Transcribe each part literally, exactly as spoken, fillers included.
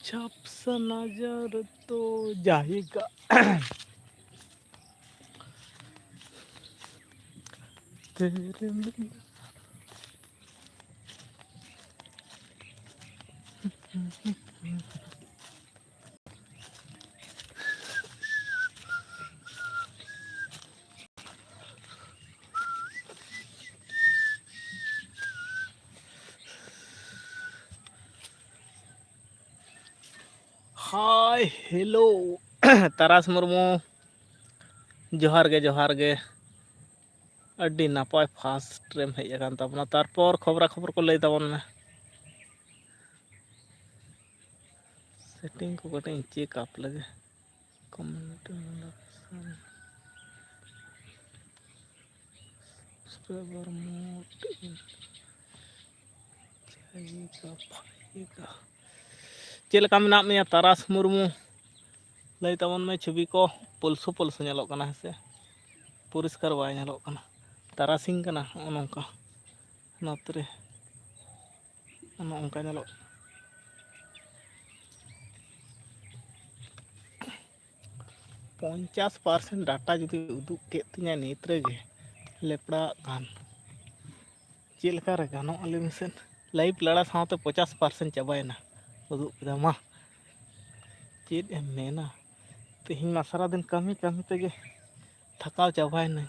झपसा नजर तो जाएगा। तेरे बिना। Hi, hello. ᱛᱟᱨᱟᱥ ᱢᱩᱨᱢᱩ, ᱡᱚᱦᱟᱨ ᱜᱮ, ᱡᱚᱦᱟᱨ ᱜᱮ᱾ ᱟᱹᱰᱤ ᱱᱟᱯᱟᱭ first ᱨᱮᱢ ᱦᱮᱡ ᱟᱠᱟᱱ ᱛᱟᱵᱚᱱᱟ᱾ ᱛᱟᱨᱯᱚᱨ ᱠᱷᱚᱵᱽᱨᱟ ᱠᱷᱚᱵᱚᱨ ᱠᱚ ᱞᱟᱹᱭ ᱛᱟᱵᱚᱱ ᱢᱮ᱾ Setting ᱠᱚ ᱠᱟᱹᱴᱤᱡ ᱤᱧ check up ᱞᱮᱜᱮ᱾ Community member, subscriber mode, ᱡᱟᱭᱜᱟ ᱯᱷᱟᱭᱜᱟ᱾ ᱪᱮᱫ ᱞᱮᱠᱟ ᱢᱮᱱᱟᱜ ᱢᱮᱭᱟ ᱛᱟᱨᱟᱥ ᱢᱩᱨᱢᱩ? ᱞᱟᱹᱭ ᱛᱟᱵᱚᱱ ᱢᱮ, ᱪᱷᱚᱵᱤ ᱠᱚ ᱯᱚᱞᱥᱩ ᱯᱚᱞᱥᱩ ᱧᱮᱞᱚᱜ ᱠᱟᱱᱟ, ᱦᱮᱸ ᱥᱮ? ᱯᱚᱨᱤᱥᱠᱟᱨ ᱵᱟᱭ ᱧᱮᱞᱚᱜ ᱠᱟᱱᱟ᱾ ᱛᱟᱨᱟᱥᱤᱧ ᱠᱟᱱᱟ, ᱱᱚᱜᱼᱚ ᱱᱚᱝᱠᱟ ᱱᱚᱛᱮ ᱨᱮ᱾ ᱱᱚᱜᱼᱚ ᱱᱚᱝᱠᱟ ᱧᱮᱞᱚᱜ᱾ ᱯᱚᱧᱪᱟᱥ percent data ᱡᱩᱫᱤ ᱩᱫᱩᱜ ᱠᱮᱫ ᱛᱤᱧᱟᱹ ᱱᱤᱛ ᱨᱮᱜᱮ, ᱞᱮᱯᱲᱟᱜ ᱠᱟᱱ᱾ ᱪᱮᱫ ᱞᱮᱠᱟ ᱨᱮ ᱜᱟᱱᱚᱜᱼᱟ, ᱞᱟᱹᱭ ᱢᱮᱥᱮ? Live ᱞᱟᱲᱟ ᱥᱟᱶᱛᱮ ᱯᱚᱧᱪᱟᱥ percent ᱪᱟᱵᱟᱭᱮᱱᱟ, ᱩᱫᱩᱜ ᱠᱮᱫᱟ᱾ ᱢᱟ, ᱪᱮᱫ ᱮᱢ ᱢᱮᱱᱟ, ᱛᱮᱦᱮᱧ ᱢᱟ ᱥᱟᱨᱟᱫᱤᱱ ᱠᱟᱹᱢᱤ ᱠᱟᱹᱢᱤ ᱛᱮᱜᱮ ᱛᱷᱟᱠᱟᱣ ᱪᱟᱵᱟᱭᱮᱱᱟᱹᱧ᱾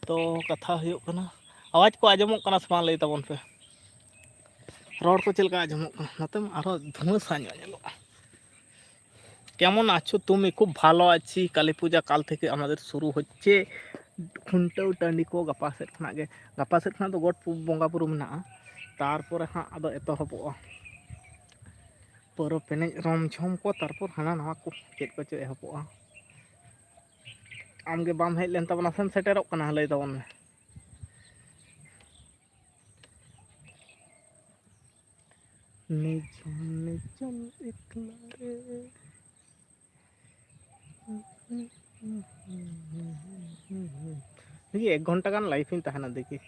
ᱛᱚ, ᱠᱟᱛᱷᱟ ᱦᱩᱭᱩᱜ ᱠᱟᱱᱟ, ᱟᱣᱟᱡᱽ ᱠᱚ ᱟᱸᱡᱚᱢᱚᱜ ᱠᱟᱱᱟ ᱥᱮ ᱵᱟᱝ, ᱞᱟᱹᱭ ᱛᱟᱵᱚᱱ ᱯᱮ᱾ ᱨᱚᱲ ᱠᱚ ᱪᱮᱫ ᱞᱮᱠᱟ ᱟᱸᱡᱚᱢᱚᱜ ᱠᱟᱱᱟ? ᱱᱚᱛᱮ ᱢᱟ ᱟᱨᱦᱚᱸ ᱫᱷᱩᱣᱟᱹ ᱥᱟᱺᱦᱤᱡ ᱧᱮᱞᱚᱜᱼᱟ᱾ কেমন আছো তুমি? খুব ভালো আছি। কালী পূজা কাল থেকে আমাদের শুরু হচ্ছে। ᱠᱷᱩᱱᱴᱟᱹᱣ ᱴᱟᱺᱰᱤ ᱠᱚ ᱜᱟᱯᱟ ᱥᱮᱫ ᱠᱷᱚᱱᱟᱜ ᱜᱮ, ᱜᱟᱯᱟ ᱥᱮᱫ ᱠᱷᱚᱱᱟᱜ ᱫᱚ ᱜᱚᱴ ᱯᱩ-, ᱵᱚᱸᱜᱟ ᱵᱩᱨᱩ ᱢᱮᱱᱟᱜᱼᱟ, ᱛᱟᱨᱯᱚᱨᱮ ᱦᱟᱸᱜ ᱟᱫᱚ ᱮᱛᱚᱦᱚᱵᱚᱜᱼᱟ᱾ ᱯᱚᱨᱚᱵᱽ ᱮᱱᱮᱡ ᱨᱚᱢ ᱡᱷᱚᱢ ᱠᱚ, ᱛᱟᱨᱯᱚᱨ ᱦᱟᱱᱟ ᱱᱟᱣᱟ ᱠᱚ ᱪᱮᱫ ᱠᱚᱪᱚ ᱮᱦᱚᱵᱚᱜᱼᱟ᱾ ᱟᱢᱜᱮ ᱵᱟᱢ ᱦᱮᱡ ᱞᱮᱱ ᱛᱟᱵᱚᱱᱟ, ᱥᱮᱢ ᱥᱮᱴᱮᱨᱚᱜ ᱠᱟᱱᱟ? ᱞᱟᱹᱭ ᱛᱟᱵᱚᱱ ᱢᱮ᱾ ᱱᱤᱡᱚᱢ ᱱᱤᱡᱚᱢ ᱮᱠᱞᱟ ᱨᱮ᱾ ᱫᱮᱠᱷᱤ, ᱮᱠ ᱜᱷᱚᱱᱴᱟ ᱜᱟᱱ live ᱤᱧ ᱛᱟᱦᱮᱱᱟ᱾ ᱫᱮᱠᱷᱤ,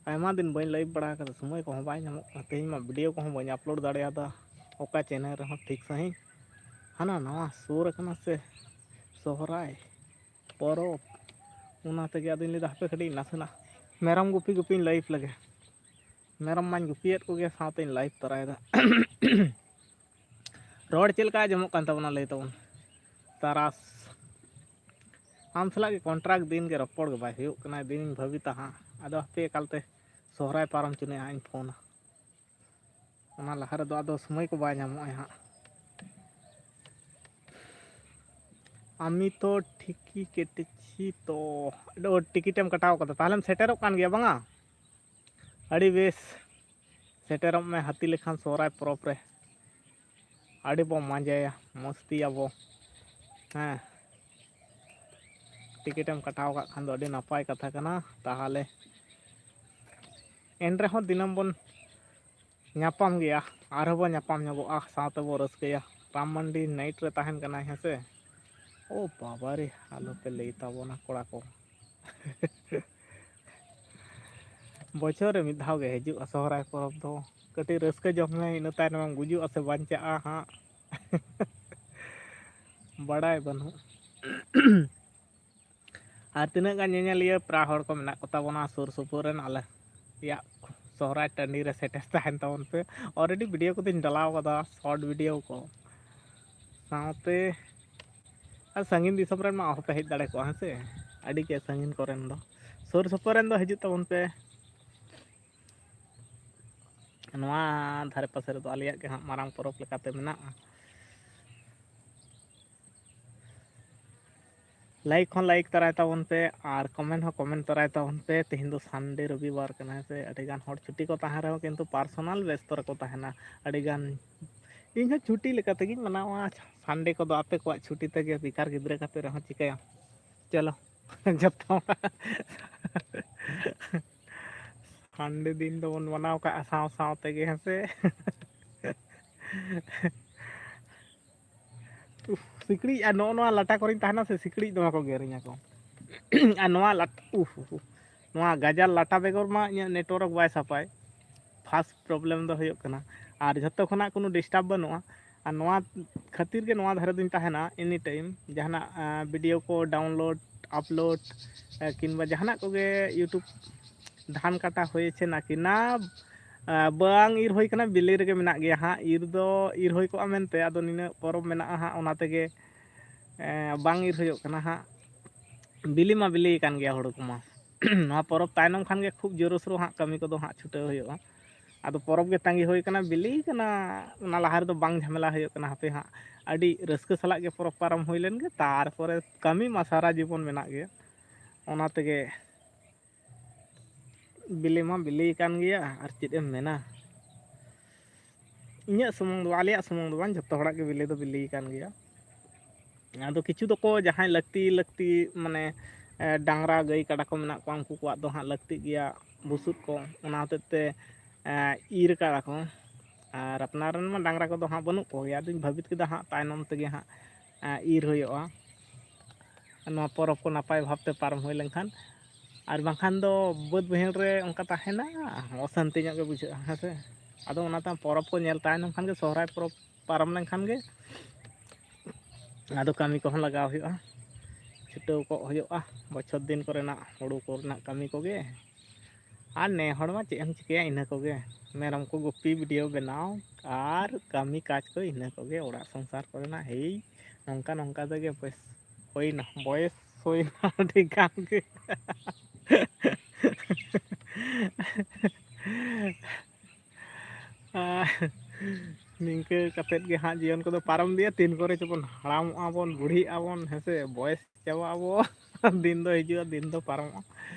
ᱟᱭᱢᱟ ᱫᱤᱱ ᱵᱟᱹᱧ live ᱵᱟᱲᱟ ᱟᱠᱟᱫᱟ, ᱥᱚᱢᱚᱭ ᱠᱚᱦᱚᱸ ᱵᱟᱭ ᱧᱟᱢᱚᱜ ᱠᱟᱱᱟ᱾ ᱛᱮᱦᱮᱧ ᱢᱟ video ᱠᱚᱦᱚᱸ ᱵᱟᱹᱧ upload ᱫᱟᱲᱮᱭᱟᱫᱟ᱾ ᱚᱠᱟ ᱪᱮᱱᱮᱞ ᱨᱮᱦᱚᱸ ᱴᱷᱤᱠ ᱥᱟᱺᱦᱤᱡ ᱦᱟᱱᱟ ᱱᱟᱣᱟ ᱥᱩᱨ ᱟᱠᱟᱱᱟ ᱥᱮ ᱥᱚᱦᱨᱟᱭ ᱯᱚᱨᱚᱵᱽ, ᱚᱱᱟ ᱛᱮᱜᱮ ᱟᱫᱚᱧ ᱞᱟᱹᱭᱫᱟ ᱦᱟᱯᱮ ᱠᱟᱹᱴᱤᱡ ᱱᱟᱥᱮᱱᱟᱜ ᱢᱮᱨᱚᱢ ᱜᱩᱯᱤ ᱜᱩᱯᱤᱧ ᱞᱟᱭᱤᱵᱷ ᱞᱮᱜᱮ᱾ ᱢᱮᱨᱚᱢ ᱢᱟᱧ ᱜᱩᱯᱤᱭᱮᱫ ᱠᱚᱜᱮ, ᱥᱟᱶᱛᱮᱧ ᱞᱟᱭᱤᱵᱷ ᱛᱚᱨᱟᱭᱮᱫᱟ᱾ ᱨᱚᱲ ᱪᱮᱫ ᱞᱮᱠᱟ ᱟᱸᱡᱚᱢᱚᱜ ᱠᱟᱱ ᱛᱟᱵᱚᱱᱟ ᱞᱟᱹᱭ ᱛᱟᱵᱚᱱ? ᱛᱟᱨᱟᱥ, ᱟᱢ ᱥᱟᱞᱟᱜ ᱜᱮ ᱠᱚᱱᱴᱨᱟᱠᱴ ᱫᱤᱱ ᱜᱮ ᱨᱚᱯᱚᱲ ᱜᱮ ᱵᱟᱭ ᱦᱩᱭᱩᱜ ᱠᱟᱱᱟ, ᱫᱤᱱᱤᱧ ᱵᱷᱟᱹᱵᱤ ᱛᱟᱦᱟᱸᱜ᱾ ᱟᱫᱚ ᱦᱟᱯᱮ ᱮᱠᱟᱞᱛᱮ ᱥᱚᱦᱨᱟᱭ ᱯᱟᱨᱚᱢ ᱪᱩᱱᱤ ᱦᱟᱸᱜ ᱤᱧ ᱯᱷᱳᱱᱟ᱾ ᱚᱱᱟ ᱞᱟᱦᱟ ᱨᱮᱫᱚ ᱟᱫᱚ ᱥᱚᱢᱚᱭ ᱠᱚ ᱵᱟᱭ ᱧᱟᱢᱚᱜᱼᱟ ᱦᱟᱸᱜ᱾ ᱟᱢᱤ ᱛᱚ ᱴᱷᱤᱠᱤ ᱠᱮᱴᱮᱪᱷᱤ ᱛᱚ, ᱟᱫᱚ ᱴᱤᱠᱤᱴ ᱮᱢ ᱠᱟᱴᱟᱣ ᱠᱟᱫᱟ, ᱛᱟᱦᱞᱮᱢ ᱥᱮᱴᱮᱨᱚᱜ ᱠᱟᱱ ᱜᱮᱭᱟ ᱵᱟᱝᱟ? ᱟᱹᱰᱤ ᱵᱮᱥ, ᱥᱮᱴᱮᱨᱚᱜ ᱢᱮ ᱦᱟᱹᱛᱤ ᱞᱮᱠᱷᱟᱱ ᱥᱚᱦᱨᱟᱭ ᱯᱚᱨᱚᱵᱽ ᱨᱮ᱾ ᱟᱹᱰᱤ ᱵᱚ ᱢᱟᱸᱡᱟᱭᱟ, ᱢᱚᱥᱛᱤᱭᱟᱵᱚ᱾ ᱦᱮᱸ, ᱴᱤᱠᱤᱴ ᱮᱢ ᱠᱟᱴᱟᱣ ᱠᱟᱜ ᱠᱷᱟᱱ ᱫᱚ ᱟᱹᱰᱤ ᱱᱟᱯᱟᱭ ᱠᱟᱛᱷᱟ ᱠᱟᱱᱟ᱾ ᱛᱟᱦᱚᱞᱮ ᱮᱱ ᱨᱮᱦᱚᱸ ᱫᱤᱱᱟᱹᱢ ᱵᱚᱱ ᱧᱟᱯᱟᱢ ᱜᱮᱭᱟ, ᱟᱨᱦᱚᱸ ᱵᱚᱱ ᱧᱟᱯᱟᱢ ᱧᱚᱜᱚᱜᱼᱟ, ᱥᱟᱶᱛᱮ ᱵᱚ ᱨᱟᱹᱥᱠᱟᱹᱭᱟ᱾ ᱨᱟᱢ ᱢᱟᱱᱰᱤ ᱱᱟᱭᱤᱴ ᱨᱮ ᱛᱟᱦᱮᱱ ᱠᱟᱱᱟᱭ, ᱦᱮᱸ ᱥᱮ? ᱳ ᱵᱟᱵᱟ ᱨᱮ, ᱟᱞᱚᱯᱮ ᱞᱟᱹᱭ ᱛᱟᱵᱚᱱᱟ ᱠᱚᱲᱟ ᱠᱚ᱾ ᱵᱚᱪᱷᱚᱨ ᱨᱮ ᱢᱤᱫ ᱫᱷᱟᱣ ᱜᱮ ᱦᱤᱡᱩᱜᱼᱟ ᱥᱚᱦᱨᱟᱭ ᱯᱚᱨᱚᱵᱽ ᱫᱚ᱾ ᱠᱟᱹᱴᱤᱡ ᱨᱟᱹᱥᱠᱟᱹ ᱡᱚᱝ ᱢᱮ, ᱤᱱᱟᱹ ᱛᱟᱭᱱᱚᱢᱮᱢ ᱜᱩᱡᱩᱜᱼᱟ ᱥᱮ ᱵᱟᱧᱪᱟᱜᱼᱟ ᱦᱟᱸᱜ᱾ ᱵᱟᱲᱟᱭ ᱵᱟᱹᱱᱩᱜ᱾ ᱟᱨ ᱛᱤᱱᱟᱹᱜ ᱜᱟᱱ ᱧᱮᱧᱮᱞᱤᱭᱟᱹ ᱯᱮᱲᱟ ᱦᱚᱲ ᱠᱚ ᱢᱮᱱᱟᱜ ᱠᱚᱛᱟ ᱵᱚᱱᱟ ᱥᱩᱨ ᱥᱩᱯᱩᱨ ᱨᱮᱱ, ᱟᱞᱮᱭᱟᱜ ᱥᱚᱦᱨᱟᱭ ᱴᱟᱺᱰᱤ ᱨᱮ ᱥᱮᱴᱮᱨ ᱛᱟᱦᱮᱱ ᱛᱟᱵᱚᱱ ᱯᱮ᱾ Already ᱵᱷᱤᱰᱤᱭᱳ ᱠᱚᱫᱚᱧ ᱰᱟᱞᱟᱣ ᱠᱟᱫᱟ, ᱥᱚᱨᱴ ᱵᱷᱤᱰᱤᱭᱳ ᱠᱚ᱾ ᱥᱟᱶᱛᱮ ᱟᱨ ᱥᱟᱺᱜᱤᱧ ᱫᱤᱥᱚᱢ ᱨᱮᱱ ᱢᱟ ᱚᱦᱚᱯᱮ ᱦᱮᱡ ᱫᱟᱲᱮ ᱠᱚᱜᱼᱟ, ᱦᱮᱸ ᱥᱮ? ᱟᱹᱰᱤ ᱜᱮ ᱥᱟᱺᱜᱤᱧ ᱠᱚᱨᱮᱱ ᱫᱚ᱾ ᱥᱩᱨ ᱥᱩᱯᱩᱨ ᱨᱮᱱ ᱫᱚ ᱦᱤᱡᱩᱜ ᱛᱟᱵᱚᱱ ᱯᱮ᱾ ᱱᱚᱣᱟ ᱫᱷᱟᱨᱮ ᱯᱟᱥᱮ ᱨᱮᱫᱚ ᱟᱞᱮᱭᱟᱜ ᱜᱮ ᱦᱟᱸᱜ ᱢᱟᱨᱟᱝ ᱯᱚᱨᱚᱵᱽ ᱞᱮᱠᱟᱛᱮ ᱢᱮᱱᱟᱜᱼᱟ᱾ ᱞᱟᱭᱤᱠ ᱦᱚᱸ ᱞᱟᱭᱤᱠ ᱛᱚᱨᱟᱭ ᱛᱟᱵᱚᱱ ᱯᱮ ᱟᱨ ᱠᱚᱢᱮᱱᱴ ᱦᱚᱸ ᱠᱚᱢᱮᱱᱴ ᱛᱚᱨᱟᱭ ᱛᱟᱵᱚᱱ ᱯᱮ᱾ ᱛᱮᱦᱮᱧ ᱫᱚ ᱥᱟᱱᱰᱮ, ᱨᱚᱵᱤᱵᱟᱨ ᱠᱟᱱᱟ, ᱦᱮᱸ ᱥᱮ? ᱟᱹᱰᱤᱜᱟᱱ ᱦᱚᱲ ᱪᱷᱩᱴᱤ ᱠᱚ ᱛᱟᱦᱮᱱ ᱨᱮᱦᱚᱸ ᱠᱤᱱᱛᱩ ᱯᱟᱨᱥᱚᱱᱟᱞ ᱵᱮᱥᱛᱚ ᱨᱮᱠᱚ ᱛᱟᱦᱮᱱᱟ᱾ ᱟᱹᱰᱤᱜᱟᱱ ᱤᱧ ᱦᱚᱸ ᱪᱷᱩᱴᱤ ᱞᱮᱠᱟ ᱛᱮᱜᱮᱧ ᱢᱟᱱᱟᱣᱟ ᱥᱟᱱᱰᱮ ᱠᱚᱫᱚ᱾ ᱟᱯᱮ ᱠᱚᱣᱟᱜ ᱪᱷᱩᱴᱤ ᱛᱮᱜᱮ ᱵᱮᱠᱟᱨ ᱜᱤᱫᱽᱨᱟᱹ ᱠᱟᱛᱮ ᱨᱮᱦᱚᱸ ᱪᱤᱠᱟᱹᱭᱟᱢ? ᱪᱚᱞᱚ ᱡᱚᱛᱚ ᱥᱟᱱᱰᱮ ᱫᱤᱱ ᱫᱚᱵᱚᱱ ᱢᱟᱱᱟᱣ ᱠᱟᱜᱼᱟ ᱥᱟᱶ ᱥᱟᱶ ᱛᱮᱜᱮ, ᱦᱮᱸ ᱥᱮ? ᱩᱯᱷ, ᱥᱤᱠᱲᱤᱡ ᱟᱨ ᱱᱚᱜᱼᱚ ᱱᱚᱣᱟ ᱞᱟᱴᱟ ᱠᱚᱨᱮᱧ ᱛᱟᱦᱮᱱᱟ ᱥᱮ, ᱥᱤᱠᱲᱤᱡ ᱫᱚᱢᱮ ᱠᱚ ᱜᱮᱨᱤᱧᱟ ᱠᱚ᱾ ᱟᱨ ᱱᱚᱣᱟ ᱞᱟᱴ-, ᱩᱯᱷ, ᱩᱯᱷ, ᱩᱯᱷ᱾ ᱱᱚᱣᱟ ᱜᱟᱡᱟᱲ ᱞᱟᱴᱟ ᱵᱮᱜᱚᱨ ᱢᱟ ᱤᱧᱟᱹᱜ ᱱᱮᱴᱣᱟᱨᱠ ᱵᱟᱭ ᱥᱟᱯᱟᱭ᱾ ᱯᱷᱟᱥᱴ ᱯᱨᱚᱵᱞᱮᱢ ᱫᱚ ᱦᱩᱭᱩᱜ ᱠᱟᱱᱟ᱾ ᱟᱨ ᱡᱷᱚᱛᱚ ᱠᱷᱚᱱᱟᱜ ᱠᱳᱱᱳ ᱰᱤᱥᱴᱟᱵᱽ ᱵᱟᱹᱱᱩᱜᱼᱟ᱾ ᱟᱨ ᱱᱚᱣᱟ ᱠᱷᱟᱹᱛᱤᱨ ᱜᱮ ᱱᱚᱣᱟ ᱫᱷᱟᱨᱮ ᱫᱚᱧ ᱛᱟᱦᱮᱱᱟ, ᱮᱱᱤ ᱴᱟᱭᱤᱢ ᱡᱟᱦᱟᱱᱟᱜ ᱵᱷᱤᱰᱤᱭᱳ ᱠᱚ ᱰᱟᱣᱩᱱᱞᱳᱰ, ᱟᱯᱞᱳᱰ, ᱠᱤᱝᱵᱟ ᱡᱟᱦᱟᱱᱟᱜ ᱠᱚᱜᱮ ᱭᱩᱴᱩᱵᱽ, ᱫᱷᱟᱱ ᱠᱟᱴᱟ ᱦᱩᱭ ᱪᱮ ᱱᱟᱠᱤ ᱱᱟ, ᱵᱟᱝ ᱤᱨ ᱦᱩᱭ ᱠᱟᱱᱟ, ᱵᱤᱞᱤ ᱨᱮᱜᱮ ᱢᱮᱱᱟᱜ ᱜᱮᱭᱟ ᱦᱟᱸᱜ᱾ ᱤᱨ ᱫᱚ ᱤᱨ ᱦᱩᱭ ᱠᱚᱜᱼᱟ ᱢᱮᱱᱛᱮ, ᱟᱫᱚ ᱱᱤᱱᱟᱹᱜ ᱯᱚᱨᱚᱵᱽ ᱢᱮᱱᱟᱜᱼᱟ ᱦᱟᱸᱜ, ᱚᱱᱟ ᱛᱮᱜᱮ ᱵᱟᱝ ᱤᱨ ᱦᱩᱭᱩᱜ ᱠᱟᱱᱟ ᱦᱟᱸᱜ᱾ ᱵᱤᱞᱤ ᱢᱟ ᱵᱤᱞᱤ ᱟᱠᱟᱱ ᱜᱮᱭᱟ ᱦᱩᱲᱩ ᱠᱚᱢᱟ᱾ ᱱᱚᱣᱟ ᱯᱚᱨᱚᱵᱽ ᱛᱟᱭᱱᱚᱢ ᱠᱷᱟᱱ ᱜᱮ ᱠᱷᱩᱵ ᱡᱳᱨᱳ ᱥᱳᱨᱳ ᱦᱟᱸᱜ ᱠᱟᱹᱢᱤ ᱠᱚᱫᱚ ᱦᱟᱸᱜ ᱪᱷᱩᱴᱟᱹᱣ ᱦᱩᱭᱩᱜᱼᱟ᱾ ᱟᱫᱚ ᱯᱚᱨᱚᱵᱽ ᱜᱮ ᱛᱟᱺᱜᱤ ᱦᱩᱭ ᱠᱟᱱᱟ, ᱵᱤᱞᱤ ᱠᱟᱱᱟ᱾ ᱚᱱᱟ ᱞᱟᱦᱟ ᱨᱮᱫᱚ ᱵᱟᱝ ᱡᱷᱟᱢᱮᱞᱟ ᱦᱩᱭᱩᱜ ᱠᱟᱱᱟ, ᱦᱟᱯᱮ ᱦᱟᱸᱜ ᱟᱹᱰᱤ ᱨᱟᱹᱥᱠᱟᱹ ᱥᱟᱞᱟᱜ ᱜᱮ ᱯᱚᱨᱚᱵᱽ ᱯᱟᱨᱚᱢ ᱦᱩᱭ ᱞᱮᱱ ᱜᱮ, ᱛᱟᱨᱯᱚᱨᱮ ᱠᱟᱹᱢᱤ ᱢᱟ ᱥᱟᱨᱟ ᱡᱤᱵᱚᱱ ᱢᱮᱱᱟᱜ ᱜᱮᱭᱟ᱾ ᱚᱱᱟ ᱛᱮᱜᱮ ᱵᱤᱞᱤ ᱢᱟ ᱵᱤᱞᱤ ᱟᱠᱟᱱ ᱜᱮᱭᱟ, ᱟᱨ ᱪᱮᱫ ᱮᱢ ᱢᱮᱱᱟ᱾ ᱤᱧᱟᱹᱜ ᱥᱩᱢᱩᱝ ᱫᱚ, ᱟᱞᱮᱭᱟᱜ ᱥᱩᱢᱩᱝ ᱫᱚ ᱵᱟᱝ, ᱡᱷᱚᱛᱚ ᱦᱚᱲᱟᱜ ᱜᱮ ᱵᱤᱞᱤ ᱫᱚ ᱵᱤᱞᱤ ᱟᱠᱟᱱ ᱜᱮᱭᱟ᱾ ᱟᱫᱚ ᱠᱤᱪᱷᱩ ᱫᱚᱠᱚ ᱡᱟᱦᱟᱸᱭ ᱞᱟᱹᱠᱛᱤ ᱞᱟᱹᱠᱛᱤ, ᱢᱟᱱᱮ, ᱮ, ᱰᱟᱝᱨᱟ ᱜᱟᱹᱭ ᱠᱟᱰᱟ ᱠᱚ ᱢᱮᱱᱟᱜ ᱠᱚᱣᱟ, ᱩᱱᱠᱩ ᱠᱚᱣᱟᱜ ᱫᱚ ᱦᱟᱸᱜ ᱞᱟᱹᱠᱛᱤᱜ ᱜᱮᱭᱟ ᱵᱩᱥᱩᱵ ᱠᱚ, ᱚᱱᱟ ᱦᱚᱛᱮᱡ ᱛᱮ, ᱮ, ᱤᱨ ᱠᱟᱜᱼᱟ ᱠᱚ᱾ ᱟᱨ ᱟᱯᱱᱟᱨ ᱨᱮᱱ ᱢᱟ ᱰᱟᱝᱨᱟ ᱠᱚᱫᱚ ᱦᱟᱸᱜ ᱵᱟᱹᱱᱩᱜ ᱠᱚᱜᱮᱭᱟ᱾ ᱟᱫᱚᱧ ᱵᱷᱟᱹᱵᱤᱛ ᱠᱮᱫᱟ ᱦᱟᱸᱜ ᱛᱟᱭᱱᱚᱢ ᱛᱮᱜᱮ ᱦᱟᱸᱜ, ᱮ, ᱤᱨ ᱦᱩᱭᱩᱜᱼᱟ, ᱱᱚᱣᱟ ᱯᱚᱨᱚᱵᱽ ᱠᱚ ᱱᱟᱯᱟᱭ ᱵᱷᱟᱵᱽᱛᱮ ᱯᱟᱨᱚᱢ ᱦᱩᱭ ᱞᱮᱱᱠᱷᱟᱱ᱾ ᱟᱨ ᱵᱟᱝᱠᱷᱟᱱ ᱫᱚ ᱵᱟᱹᱫᱽ ᱵᱟᱹᱭᱦᱟᱹᱲ ᱨᱮ ᱚᱱᱠᱟ ᱛᱟᱦᱮᱱᱟ, ᱚᱥᱟᱱᱛᱤ ᱧᱚᱜ ᱜᱮ ᱵᱩᱡᱷᱟᱹᱜᱼᱟ, ᱦᱮᱸ ᱥᱮ᱾ ᱟᱫᱚ ᱚᱱᱟᱛᱮ ᱯᱚᱨᱚᱵᱽ ᱠᱚ ᱧᱮᱞ ᱛᱟᱭᱱᱚᱢ ᱠᱷᱟᱱ ᱜᱮ, ᱥᱚᱦᱨᱟᱭ ᱯᱚᱨᱚᱵᱽ ᱯᱟᱨᱚᱢ ᱞᱮᱱᱠᱷᱟᱱ ᱜᱮ ᱟᱫᱚ ᱠᱟᱹᱢᱤ ᱠᱚᱦᱚᱸ ᱞᱟᱜᱟᱣ ᱦᱩᱭᱩᱜᱼᱟ, ᱪᱷᱩᱴᱟᱹᱣ ᱠᱚᱜ ᱦᱩᱭᱩᱜᱼᱟ ᱵᱚᱪᱷᱚᱨ ᱫᱤᱱ ᱠᱚᱨᱮᱱᱟᱜ ᱦᱩᱲᱩ ᱠᱚᱨᱮᱱᱟᱜ ᱠᱟᱹᱢᱤ ᱠᱚᱜᱮ᱾ ᱟᱨ ᱱᱮ ᱦᱚᱲ ᱢᱟ ᱪᱮᱫ ᱮᱢ ᱪᱤᱠᱟᱹᱭᱟ, ᱤᱱᱟᱹ ᱠᱚᱜᱮ, ᱢᱮᱨᱚᱢ ᱠᱚ ᱜᱩᱯᱤ, ᱵᱷᱤᱰᱤᱭᱳ ᱵᱮᱱᱟᱣ, ᱟᱨ ᱠᱟᱹᱢᱤ ᱠᱟᱡᱽ ᱠᱚ ᱤᱱᱟᱹ ᱠᱚᱜᱮ, ᱚᱲᱟᱜ ᱥᱚᱝᱥᱟᱨ ᱠᱚᱨᱮᱱᱟᱜ᱾ ᱦᱮᱭ ᱱᱚᱝᱠᱟ ᱱᱚᱝᱠᱟ ᱛᱮᱜᱮ ᱵᱚᱭᱮᱥ ᱦᱩᱭᱱᱟ, ᱵᱚᱭᱮᱥ ᱦᱩᱭᱱᱟ ᱟᱹᱰᱤ ᱜᱟᱱ ᱜᱮ᱾ ᱟᱨ ᱱᱤᱝᱠᱟᱹ ᱠᱟᱛᱮᱫ ᱜᱮ ᱦᱟᱸᱜ ᱡᱤᱭᱚᱱ ᱠᱚᱫᱚ ᱯᱟᱨᱚᱢ ᱤᱫᱤᱜᱼᱟ᱾ ᱛᱤᱱ ᱠᱚᱨᱮ ᱪᱚᱵᱚᱱ ᱦᱟᱲᱟᱢᱚᱜᱼᱟ ᱵᱚᱱ, ᱵᱩᱲᱦᱤᱜ ᱟᱵᱚᱱ, ᱦᱮᱸ ᱥᱮ, ᱵᱚᱭᱮᱥ ᱪᱟᱵᱟᱜ ᱟᱵᱚ᱾ ᱫᱤᱱ ᱫᱚ ᱦᱤᱡᱩᱜᱼᱟ, ᱫᱤᱱ ᱫᱚ ᱯᱟᱨᱚᱢᱚᱜᱼᱟ,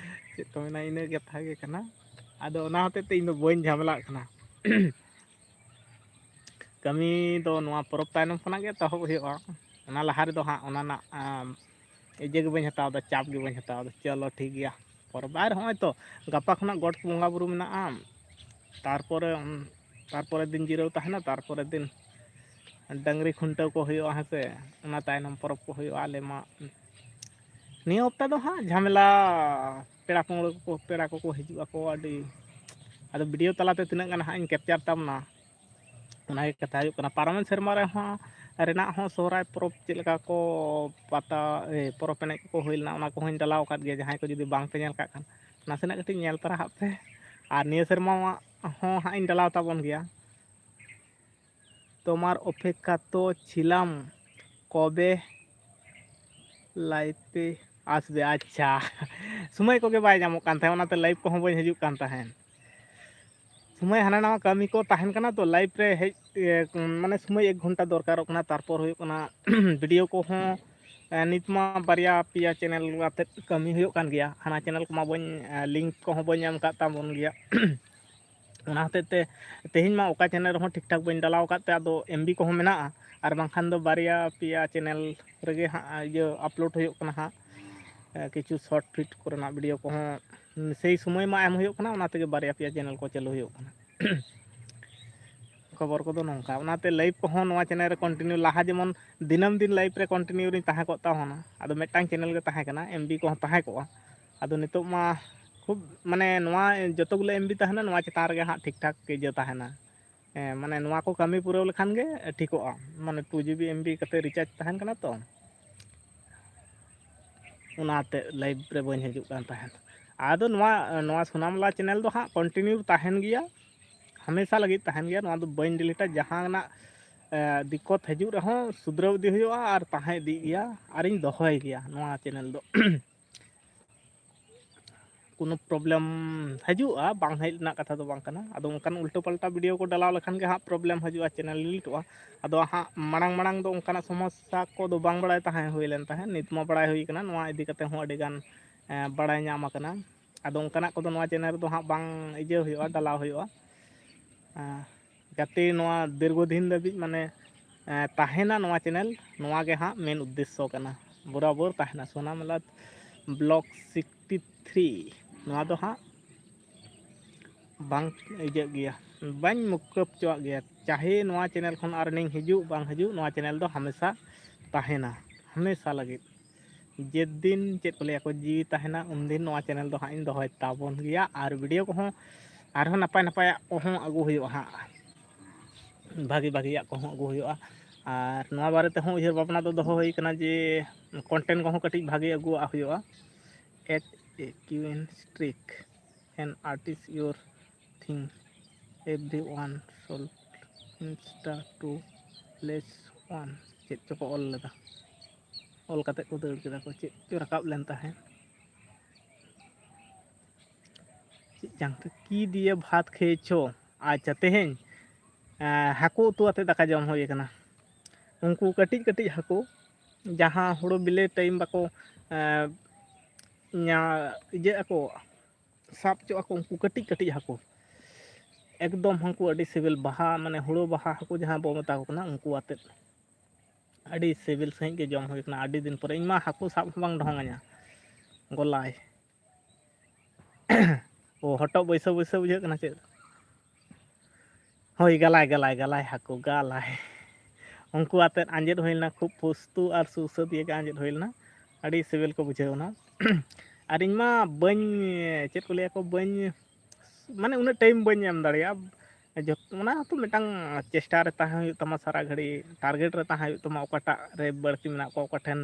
ᱪᱮᱫ ᱠᱚ ᱢᱮᱱᱟ, ᱤᱱᱟᱹ ᱠᱟᱛᱷᱟ ᱜᱮ ᱠᱟᱱᱟ᱾ ᱟᱫᱚ ᱚᱱᱟ ᱦᱚᱛᱮᱡ ᱛᱮ ᱤᱧ ᱫᱚ ᱵᱟᱹᱧ ᱡᱷᱟᱢᱮᱞᱟᱜ ᱠᱟᱱᱟ᱾ ᱠᱟᱹᱢᱤ ᱫᱚ ᱱᱚᱣᱟ ᱯᱚᱨᱚᱵᱽ ᱛᱟᱭᱱᱚᱢ ᱠᱷᱚᱱᱟᱜ ᱜᱮ ᱮᱛᱚᱦᱚᱵ ᱦᱩᱭᱩᱜᱼᱟ᱾ ᱚᱱᱟ ᱞᱟᱦᱟ ᱨᱮᱫᱚ ᱦᱟᱸᱜ ᱚᱱᱟ ᱨᱮᱱᱟᱜ, ᱟᱢ, ᱤᱭᱟᱹ ᱜᱮ ᱵᱟᱹᱧ ᱦᱟᱛᱟᱣ ᱮᱫᱟ, ᱪᱟᱯ ᱜᱮ ᱵᱟᱹᱧ ᱦᱟᱛᱟᱣ ᱮᱫᱟ᱾ ᱪᱚᱞᱚ ᱴᱷᱤᱠ ᱜᱮᱭᱟ, ᱯᱚᱨᱚᱵᱽ᱾ ᱟᱨ ᱦᱚᱸᱜᱼᱚᱭ ᱛᱚ ᱜᱟᱯᱟ ᱠᱷᱚᱱᱟᱜ ᱜᱚᱴ ᱵᱚᱸᱜᱟ ᱵᱩᱨᱩ ᱢᱮᱱᱟᱜᱼᱟ, ᱛᱟᱨᱯᱚᱨᱮ, ᱩᱢ, ᱛᱟᱨᱯᱚᱨᱮ ᱫᱤᱱ ᱡᱤᱨᱟᱹᱣ ᱛᱟᱦᱮᱱᱟ, ᱛᱟᱨᱯᱚᱨᱮ ᱫᱤᱱ ᱰᱟᱹᱝᱨᱤ ᱠᱷᱩᱱᱴᱟᱹᱣ ᱠᱚ ᱦᱩᱭᱩᱜᱼᱟ, ᱦᱮᱸ ᱥᱮ, ᱚᱱᱟ ᱛᱟᱭᱱᱚᱢ ᱯᱚᱨᱚᱵᱽ ᱠᱚ ᱦᱩᱭᱩᱜᱼᱟ᱾ ᱟᱞᱮ ᱢᱟ ᱱᱤᱭᱟᱹ ᱦᱚᱯᱛᱟ ᱫᱚ ᱦᱟᱸᱜ ᱡᱷᱟᱢᱮᱞᱟ, ᱯᱮᱲᱟ ᱯᱟᱹᱲᱦᱟᱹ ᱠᱚ, ᱯᱮᱲᱟ ᱠᱚᱠᱚ ᱦᱤᱡᱩᱜ ᱟᱠᱚ ᱟᱹᱰᱤ᱾ ᱟᱫᱚ ᱵᱷᱤᱰᱤᱭᱳ ᱛᱟᱞᱟᱛᱮ ᱛᱤᱱᱟᱹᱜ ᱜᱟᱱ ᱦᱟᱸᱜ ᱤᱧ ᱠᱮᱯᱪᱟᱨ ᱛᱟᱵᱚᱱᱟ, ᱚᱱᱟᱜᱮ ᱠᱟᱛᱷᱟ ᱦᱩᱭᱩᱜ ᱠᱟᱱᱟ᱾ ᱯᱟᱨᱚᱢᱮᱱ ᱥᱮᱨᱢᱟ ᱨᱮᱦᱚᱸ ᱨᱮᱱᱟᱜ ᱦᱚᱸ ᱥᱚᱦᱨᱟᱭ ᱯᱚᱨᱚᱵᱽ ᱪᱮᱫ ᱞᱮᱠᱟ ᱠᱚ ᱯᱟᱛᱟ, ᱮ, ᱯᱚᱨᱚᱵᱽ ᱮᱱᱮᱡ ᱠᱚ ᱦᱩᱭ ᱞᱮᱱᱟ, ᱚᱱᱟ ᱠᱚᱦᱚᱸᱧ ᱰᱟᱞᱟᱣ ᱟᱠᱟᱫ ᱜᱮᱭᱟ᱾ ᱡᱟᱦᱟᱸᱭ ᱠᱚ ᱡᱩᱫᱤ ᱵᱟᱝ ᱯᱮ ᱧᱮᱞ ᱠᱟᱜ ᱠᱷᱟᱱ, ᱱᱟᱥᱮᱱᱟᱜ ᱠᱟᱹᱴᱤᱡ ᱧᱮᱞ ᱛᱟᱨᱟ ᱦᱟᱜ ᱯᱮ᱾ ᱟᱨ ᱱᱤᱭᱟᱹ ᱥᱮᱨᱢᱟ ᱦᱚᱸ ᱦᱟᱸᱜ ᱤᱧ ᱰᱟᱞᱟᱣ ᱛᱟᱵᱚᱱ ᱜᱮᱭᱟ᱾ তোমার অপেক্ষাত ছিলাম, কবে live ᱯᱮ ᱟᱥᱵᱮ᱾ ᱟᱪᱪᱷᱟ, ᱥᱚᱢᱚᱭ ᱠᱚᱜᱮ ᱵᱟᱭ ᱧᱟᱢᱚᱜ ᱠᱟᱱ ᱛᱟᱦᱮᱸᱫ, ᱚᱱᱟᱛᱮ live ᱠᱚᱦᱚᱸ ᱵᱟᱹᱧ ᱦᱤᱡᱩᱜ ᱠᱟᱱ ᱛᱟᱦᱮᱸᱫ᱾ ᱥᱚᱢᱚᱭ ᱦᱟᱱᱟ ᱱᱟᱣᱟ ᱠᱟᱹᱢᱤ ᱠᱚ ᱛᱟᱦᱮᱱ ᱠᱟᱱᱟ ᱛᱚ, live ᱨᱮ ᱦᱮᱡ, ᱮ, ᱢᱟᱱᱮ ᱥᱚᱢᱚᱭ ᱮᱠ ᱜᱷᱚᱱᱴᱟ ᱫᱚᱨᱠᱟᱨᱚᱜ ᱠᱟᱱᱟ᱾ ᱛᱟᱨᱯᱚᱨ ᱦᱩᱭᱩᱜ ᱠᱟᱱᱟ video ᱠᱚᱦᱚᱸ, ᱮ, ᱱᱤᱛ ᱢᱟ ᱵᱟᱨᱭᱟ ᱯᱮᱭᱟ channel ᱟᱛᱮᱫ ᱠᱟᱹᱢᱤ ᱦᱩᱭᱩᱜ ᱠᱟᱱ ᱜᱮᱭᱟ᱾ ᱦᱟᱱᱟ channel ᱠᱚᱢᱟ ᱵᱟᱹᱧ, ᱮ, link ᱠᱚᱦᱚᱸ ᱵᱟᱹᱧ ᱮᱢ ᱟᱠᱟᱫ ᱛᱟᱵᱚᱱ ᱜᱮᱭᱟ᱾ ᱚᱱᱟ ᱦᱚᱛᱮᱡ ᱛᱮ ᱛᱮᱦᱮᱧ ᱢᱟ ᱚᱠᱟ channel ᱨᱮᱦᱚᱸ ᱴᱷᱤᱠ ᱴᱷᱟᱠ ᱵᱟᱹᱧ ᱰᱟᱞᱟᱣ ᱟᱠᱟᱫ ᱛᱮ, ᱟᱫᱚ MB ᱠᱚᱦᱚᱸ ᱢᱮᱱᱟᱜᱼᱟ, ᱟᱨ ᱵᱟᱝᱠᱷᱟᱱ ᱫᱚ ᱵᱟᱨᱭᱟ ᱯᱮᱭᱟ channel ᱨᱮᱜᱮ ᱦᱟᱸᱜ ᱤᱭᱟᱹ upload ᱦᱩᱭᱩᱜ ᱠᱟᱱᱟ ᱦᱟᱸᱜ, ᱮ, ᱠᱤᱪᱷᱩ short fit ᱠᱚᱨᱮᱱᱟᱜ video ᱠᱚᱦᱚᱸ ᱥᱮᱭ ᱥᱚᱢᱚᱭ ᱢᱟ ᱮᱢ ᱦᱩᱭᱩᱜ ᱠᱟᱱᱟ, ᱚᱱᱟ ᱛᱮᱜᱮ ᱵᱟᱨᱭᱟ ᱯᱮᱭᱟ channel ᱠᱚ ᱪᱟᱹᱞᱩ ᱦᱩᱭᱩᱜ ᱠᱟᱱᱟ᱾ ᱠᱷᱚᱵᱚᱨ ᱠᱚᱫᱚ ᱱᱚᱝᱠᱟ, ᱚᱱᱟᱛᱮ live ᱠᱚᱦᱚᱸ ᱱᱚᱣᱟ channel ᱨᱮ continue, ᱞᱟᱦᱟ ᱡᱮᱢᱚᱱ ᱫᱤᱱᱟᱹᱢ ᱫᱤᱱ live ᱨᱮ continue ᱨᱤᱧ ᱛᱟᱦᱮᱸ ᱠᱚᱜ ᱛᱟᱵᱚᱱᱟ, ᱟᱫᱚ ᱢᱤᱫᱴᱟᱝ channel ᱜᱮ ᱛᱟᱦᱮᱸ ᱠᱟᱱᱟ, MB ᱠᱚᱦᱚᱸ ᱛᱟᱦᱮᱸ ᱠᱚᱜᱼᱟ᱾ ᱟᱫᱚ ᱱᱤᱛᱚᱜ ᱢᱟ ᱠᱷᱩᱵ, ᱢᱟᱱᱮ, ᱱᱚᱣᱟ ᱡᱚᱛᱚ ᱜᱩᱞᱟᱹ MB ᱛᱟᱦᱮᱱᱟ, ᱱᱚᱣᱟ ᱪᱮᱛᱟᱱ ᱨᱮᱜᱮ ᱦᱟᱸᱜ ᱴᱷᱤᱠ ᱴᱷᱟᱠ ᱤᱭᱟᱹ ᱛᱟᱦᱮᱱᱟ᱾ ᱦᱮᱸ, ᱢᱟᱱᱮ, ᱱᱚᱣᱟ ᱠᱚ ᱠᱟᱹᱢᱤ ᱯᱩᱨᱟᱹᱣ ᱞᱮᱠᱷᱟᱱ ᱜᱮ ᱴᱷᱤᱠᱚᱜᱼᱟ᱾ ᱢᱟᱱᱮ, two GB MB ᱠᱟᱛᱮ recharge ᱛᱟᱦᱮᱱ ᱠᱟᱱᱟ ᱛᱚ, ᱚᱱᱟᱛᱮ live ᱨᱮ ᱵᱟᱹᱧ ᱦᱤᱡᱩᱜ ᱠᱟᱱ ᱛᱟᱦᱮᱸᱫ᱾ ᱟᱫᱚ ᱱᱚᱣᱟ, ᱱᱚᱣᱟ ᱥᱳᱱᱟᱢᱞᱟ channel ᱫᱚ ᱦᱟᱸᱜ continue ᱛᱟᱦᱮᱱ ᱜᱮᱭᱟ, ᱦᱟᱢᱮᱥᱟ ᱞᱟᱹᱜᱤᱫ ᱛᱟᱦᱮᱱ ᱜᱮᱭᱟ᱾ ᱱᱚᱣᱟ ᱫᱚ ᱵᱟᱹᱧ ᱰᱤᱞᱤᱴᱟ, ᱡᱟᱦᱟᱱᱟᱜ, ᱮ, ᱫᱤᱠᱠᱚᱛ ᱦᱤᱡᱩᱜ ᱨᱮᱦᱚᱸ ᱥᱩᱫᱷᱨᱟᱹᱣ ᱤᱫᱤ ᱦᱩᱭᱩᱜᱼᱟ ᱟᱨ ᱛᱟᱦᱮᱸ ᱤᱫᱤᱜ ᱜᱮᱭᱟ, ᱟᱨᱤᱧ ᱫᱚᱦᱚᱭ ᱜᱮᱭᱟ ᱱᱚᱣᱟ channel ᱫᱚ᱾ ᱠᱳᱱᱳ problem ᱦᱤᱡᱩᱜᱼᱟ, ᱵᱟᱝ ᱦᱮᱡ ᱨᱮᱱᱟᱜ ᱠᱟᱛᱷᱟ ᱫᱚ ᱵᱟᱝ ᱠᱟᱱᱟ᱾ ᱟᱫᱚ ᱚᱱᱠᱟᱱ ᱩᱞᱴᱟᱹ ᱯᱟᱞᱴᱟ video ᱠᱚ ᱰᱟᱞᱟᱣ ᱞᱮᱠᱷᱟᱱ ᱜᱮ ᱦᱟᱸᱜ problem ᱦᱤᱡᱩᱜᱼᱟ, channel delete ᱚᱜᱼᱟ᱾ ᱟᱫᱚ ᱦᱟᱸᱜ ᱢᱟᱲᱟᱝ ᱢᱟᱲᱟᱝ ᱫᱚ ᱚᱱᱠᱟᱱᱟᱜ ᱥᱚᱢᱚᱥᱥᱟ ᱠᱚᱫᱚ ᱵᱟᱝ ᱵᱟᱲᱟᱭ ᱛᱟᱦᱮᱸ ᱦᱩᱭ ᱞᱮᱱ ᱛᱟᱦᱮᱸᱫ, ᱱᱤᱛ ᱢᱟ ᱵᱟᱲᱟᱭ ᱦᱩᱭ ᱠᱟᱱᱟ᱾ ᱱᱚᱣᱟ ᱤᱫᱤ ᱠᱟᱛᱮ ᱦᱚᱸ ᱟᱹᱰᱤ ᱜᱟᱱ, ᱮᱸ, ᱵᱟᱲᱟᱭ ᱧᱟᱢ ᱟᱠᱟᱱᱟ᱾ ᱟᱫᱚ ᱚᱱᱠᱟᱱᱟᱜ ᱠᱚᱫᱚ ᱱᱚᱣᱟ channel ᱨᱮᱫᱚ ᱦᱟᱸᱜ ᱵᱟᱝ ᱤᱭᱟᱹ ᱦᱩᱭᱩᱜᱼᱟ, ᱰᱟᱞᱟᱣ ᱦᱩᱭᱩᱜᱼᱟ᱾ ᱮᱸ, ᱡᱟᱛᱮ ᱱᱚᱣᱟ ᱫᱤᱨᱜᱷᱚ ᱫᱤᱱ ᱫᱷᱟᱹᱵᱤᱡ, ᱢᱟᱱᱮ, ᱮᱸ, ᱛᱟᱦᱮᱱᱟ ᱱᱚᱣᱟ channel, ᱱᱚᱣᱟ ᱜᱮ ᱦᱟᱸᱜ main ᱩᱫᱽᱫᱮᱥᱥᱚ ᱠᱟᱱᱟ᱾ ᱵᱚᱨᱟᱵᱚᱨ ᱛᱟᱦᱮᱱᱟ ᱥᱳᱱᱟᱢᱞᱟ vlog sixty three, ᱱᱚᱣᱟ ᱫᱚ ᱦᱟᱸᱜ ᱵᱟᱝ ᱤᱭᱟᱹᱜ ᱜᱮᱭᱟ, ᱵᱟᱹᱧ ᱢᱩᱠᱟᱹᱯ ᱦᱚᱪᱚᱣᱟᱜ ᱜᱮᱭᱟ᱾ ᱪᱟᱦᱮ ᱱᱚᱣᱟ channel ᱠᱷᱚᱱ earning ᱦᱤᱡᱩᱜ ᱵᱟᱝ ᱦᱤᱡᱩᱜ, ᱱᱚᱣᱟ channel ᱫᱚ ᱦᱟᱢᱮᱥᱟ ᱛᱟᱦᱮᱱᱟ, ᱦᱟᱢᱮᱥᱟ ᱞᱟᱹᱜᱤᱫ᱾ ᱡᱮᱫᱤᱱ, ᱪᱮᱫ ᱠᱚ ᱞᱟᱹᱭᱟ ᱠᱚ, ᱡᱤᱣᱤ ᱛᱟᱦᱮᱱᱟ, ᱩᱱᱫᱤᱱ ᱱᱚᱣᱟ channel ᱫᱚ ᱦᱟᱸᱜ ᱤᱧ ᱫᱚᱦᱚᱭ ᱛᱟᱵᱚᱱ ᱜᱮᱭᱟ᱾ ᱟᱨ video ᱠᱚᱦᱚᱸ ᱟᱨᱦᱚᱸ ᱱᱟᱯᱟᱭ ᱱᱟᱯᱟᱭᱟᱜ ᱠᱚᱦᱚᱸ ᱟᱹᱜᱩ ᱦᱩᱭᱩᱜᱼᱟ ᱦᱟᱸᱜ᱾ ᱵᱷᱟᱜᱮ ᱵᱷᱟᱜᱮᱭᱟᱜ ᱠᱚᱦᱚᱸ ᱟᱹᱜᱩ ᱦᱩᱭᱩᱜᱼᱟ᱾ ᱟᱨ ᱱᱚᱣᱟ ᱵᱟᱨᱮ ᱛᱮᱦᱚᱸ ᱩᱭᱦᱟᱹᱨ ᱵᱷᱟᱵᱽᱱᱟ ᱫᱚ ᱫᱚᱦᱚ ᱦᱩᱭ ᱠᱟᱱᱟ ᱡᱮ content ᱠᱚᱦᱚᱸ ᱠᱟᱹᱴᱤᱡ ᱵᱷᱟᱜᱮ ᱟᱹᱜᱩᱣᱟᱜ ᱦᱩᱭᱩᱜᱼᱟ᱾ At a queen streak, an artist your thing, everyone sold insta to less one, ᱪᱮᱫ ᱪᱚᱠᱚ ᱚᱞ ᱞᱮᱫᱟ, ᱚᱞ ᱠᱟᱛᱮ ᱠᱚ ᱫᱟᱹᱲ ᱠᱮᱫᱟ ᱠᱚ, ᱪᱮᱫ ᱪᱚ ᱨᱟᱠᱟᱵ ᱞᱮᱱ ᱛᱟᱦᱮᱸᱫ᱾ ᱪᱮᱫ ᱪᱟᱝ ᱛᱮ, ᱠᱤ ᱫᱤᱭᱮ ᱵᱷᱟᱛ ᱠᱷᱮᱭᱮᱪᱷᱚ? ᱟᱪᱪᱷᱟ, ᱛᱮᱦᱮᱧ ᱦᱟᱹᱠᱩ ᱩᱛᱩ ᱟᱛᱮ ᱫᱟᱠᱟ ᱡᱚᱢ ᱦᱩᱭ ᱟᱠᱟᱱᱟ᱾ ᱩᱱᱠᱩ ᱠᱟᱹᱴᱤᱡ ᱠᱟᱹᱴᱤᱡ ᱦᱟᱹᱠᱩ, ᱡᱟᱦᱟᱸ ᱦᱩᱲᱩ ᱵᱤᱞᱤ time ᱵᱟᱠᱚ ᱧᱟ ᱤᱭᱟᱹᱜ ᱟᱠᱚ, ᱥᱟᱵ ᱦᱚᱪᱚᱜ ᱟᱠᱚ, ᱩᱱᱠᱩ ᱠᱟᱹᱴᱤᱡ ᱠᱟᱹᱴᱤᱡ ᱦᱟᱹᱠᱩ ᱮᱠᱫᱚᱢ ᱦᱟᱹᱱᱠᱩ ᱟᱹᱰᱤ ᱥᱤᱵᱤᱞ ᱵᱟᱦᱟ, ᱢᱟᱱᱮ ᱦᱩᱲᱩ ᱵᱟᱦᱟ ᱦᱟᱹᱠᱩ ᱡᱟᱦᱟᱸ ᱵᱚ ᱢᱮᱛᱟ ᱠᱚ ᱠᱟᱱᱟ, ᱩᱱᱠᱩ ᱟᱛᱮᱫ ᱟᱹᱰᱤ ᱥᱤᱵᱤᱞ ᱥᱟᱺᱦᱤᱡ ᱜᱮ ᱡᱚᱢ ᱦᱩᱭ ᱠᱟᱱᱟ ᱟᱹᱰᱤ ᱫᱤᱱ ᱯᱚᱨᱮ᱾ ᱤᱧ ᱢᱟ ᱦᱟᱹᱠᱩ ᱥᱟᱵ ᱦᱚᱸ ᱵᱟᱝ ᱰᱷᱚᱝ ᱟᱹᱧᱟ, ᱜᱚᱞᱟᱭ᱾ ᱚ, ᱦᱚᱴᱚᱜ ᱵᱟᱹᱭᱥᱟᱹᱣ ᱵᱟᱹᱭᱥᱟᱹᱣ ᱵᱩᱡᱷᱟᱹᱜ ᱠᱟᱱᱟ ᱪᱮᱫ? ᱦᱳᱭ, ᱜᱟᱞᱟᱭ, ᱜᱟᱞᱟᱭ, ᱜᱟᱞᱟᱭ ᱦᱟᱹᱠᱩ, ᱜᱟᱞᱟᱭ᱾ ᱩᱱᱠᱩ ᱟᱛᱮᱫ ᱟᱸᱡᱮᱫ ᱦᱩᱭ ᱞᱮᱱᱟ, ᱠᱷᱩᱵ ᱯᱩᱥᱛᱩ ᱟᱨ ᱥᱩᱥᱟᱹᱫ ᱤᱭᱟᱹ ᱜᱮ ᱟᱸᱡᱮᱫ ᱦᱩᱭ ᱞᱮᱱᱟ, ᱟᱹᱰᱤ ᱥᱤᱵᱤᱞ ᱠᱚ ᱵᱩᱡᱷᱟᱹᱣ ᱮᱱᱟ᱾ ᱟᱨ ᱤᱧ ᱢᱟ ᱵᱟᱹᱧ, ᱪᱮᱫ ᱠᱚ ᱞᱟᱹᱭᱟ ᱠᱚ, ᱵᱟᱹᱧ, ᱢᱟᱱᱮ ᱩᱱᱟᱹᱜ time ᱵᱟᱹᱧ ᱮᱢ ᱫᱟᱲᱮᱭᱟᱜᱼᱟ᱾ ᱡᱚᱛ-, ᱚᱱᱟ ᱦᱚᱸᱛᱚ ᱢᱤᱫᱴᱟᱝ ᱪᱮᱥᱴᱟ ᱨᱮ ᱛᱟᱦᱮᱸ ᱦᱩᱭᱩᱜ ᱛᱟᱢᱟ, ᱥᱟᱨᱟ ᱜᱷᱟᱹᱲᱤ target ᱨᱮ ᱛᱟᱦᱮᱸ ᱦᱩᱭᱩᱜ ᱛᱟᱢᱟ, ᱚᱠᱟᱴᱟᱜ ᱨᱮ ᱵᱟᱹᱲᱛᱤ ᱢᱮᱱᱟᱜ ᱠᱚᱣᱟ, ᱚᱠᱟ ᱴᱷᱮᱱ,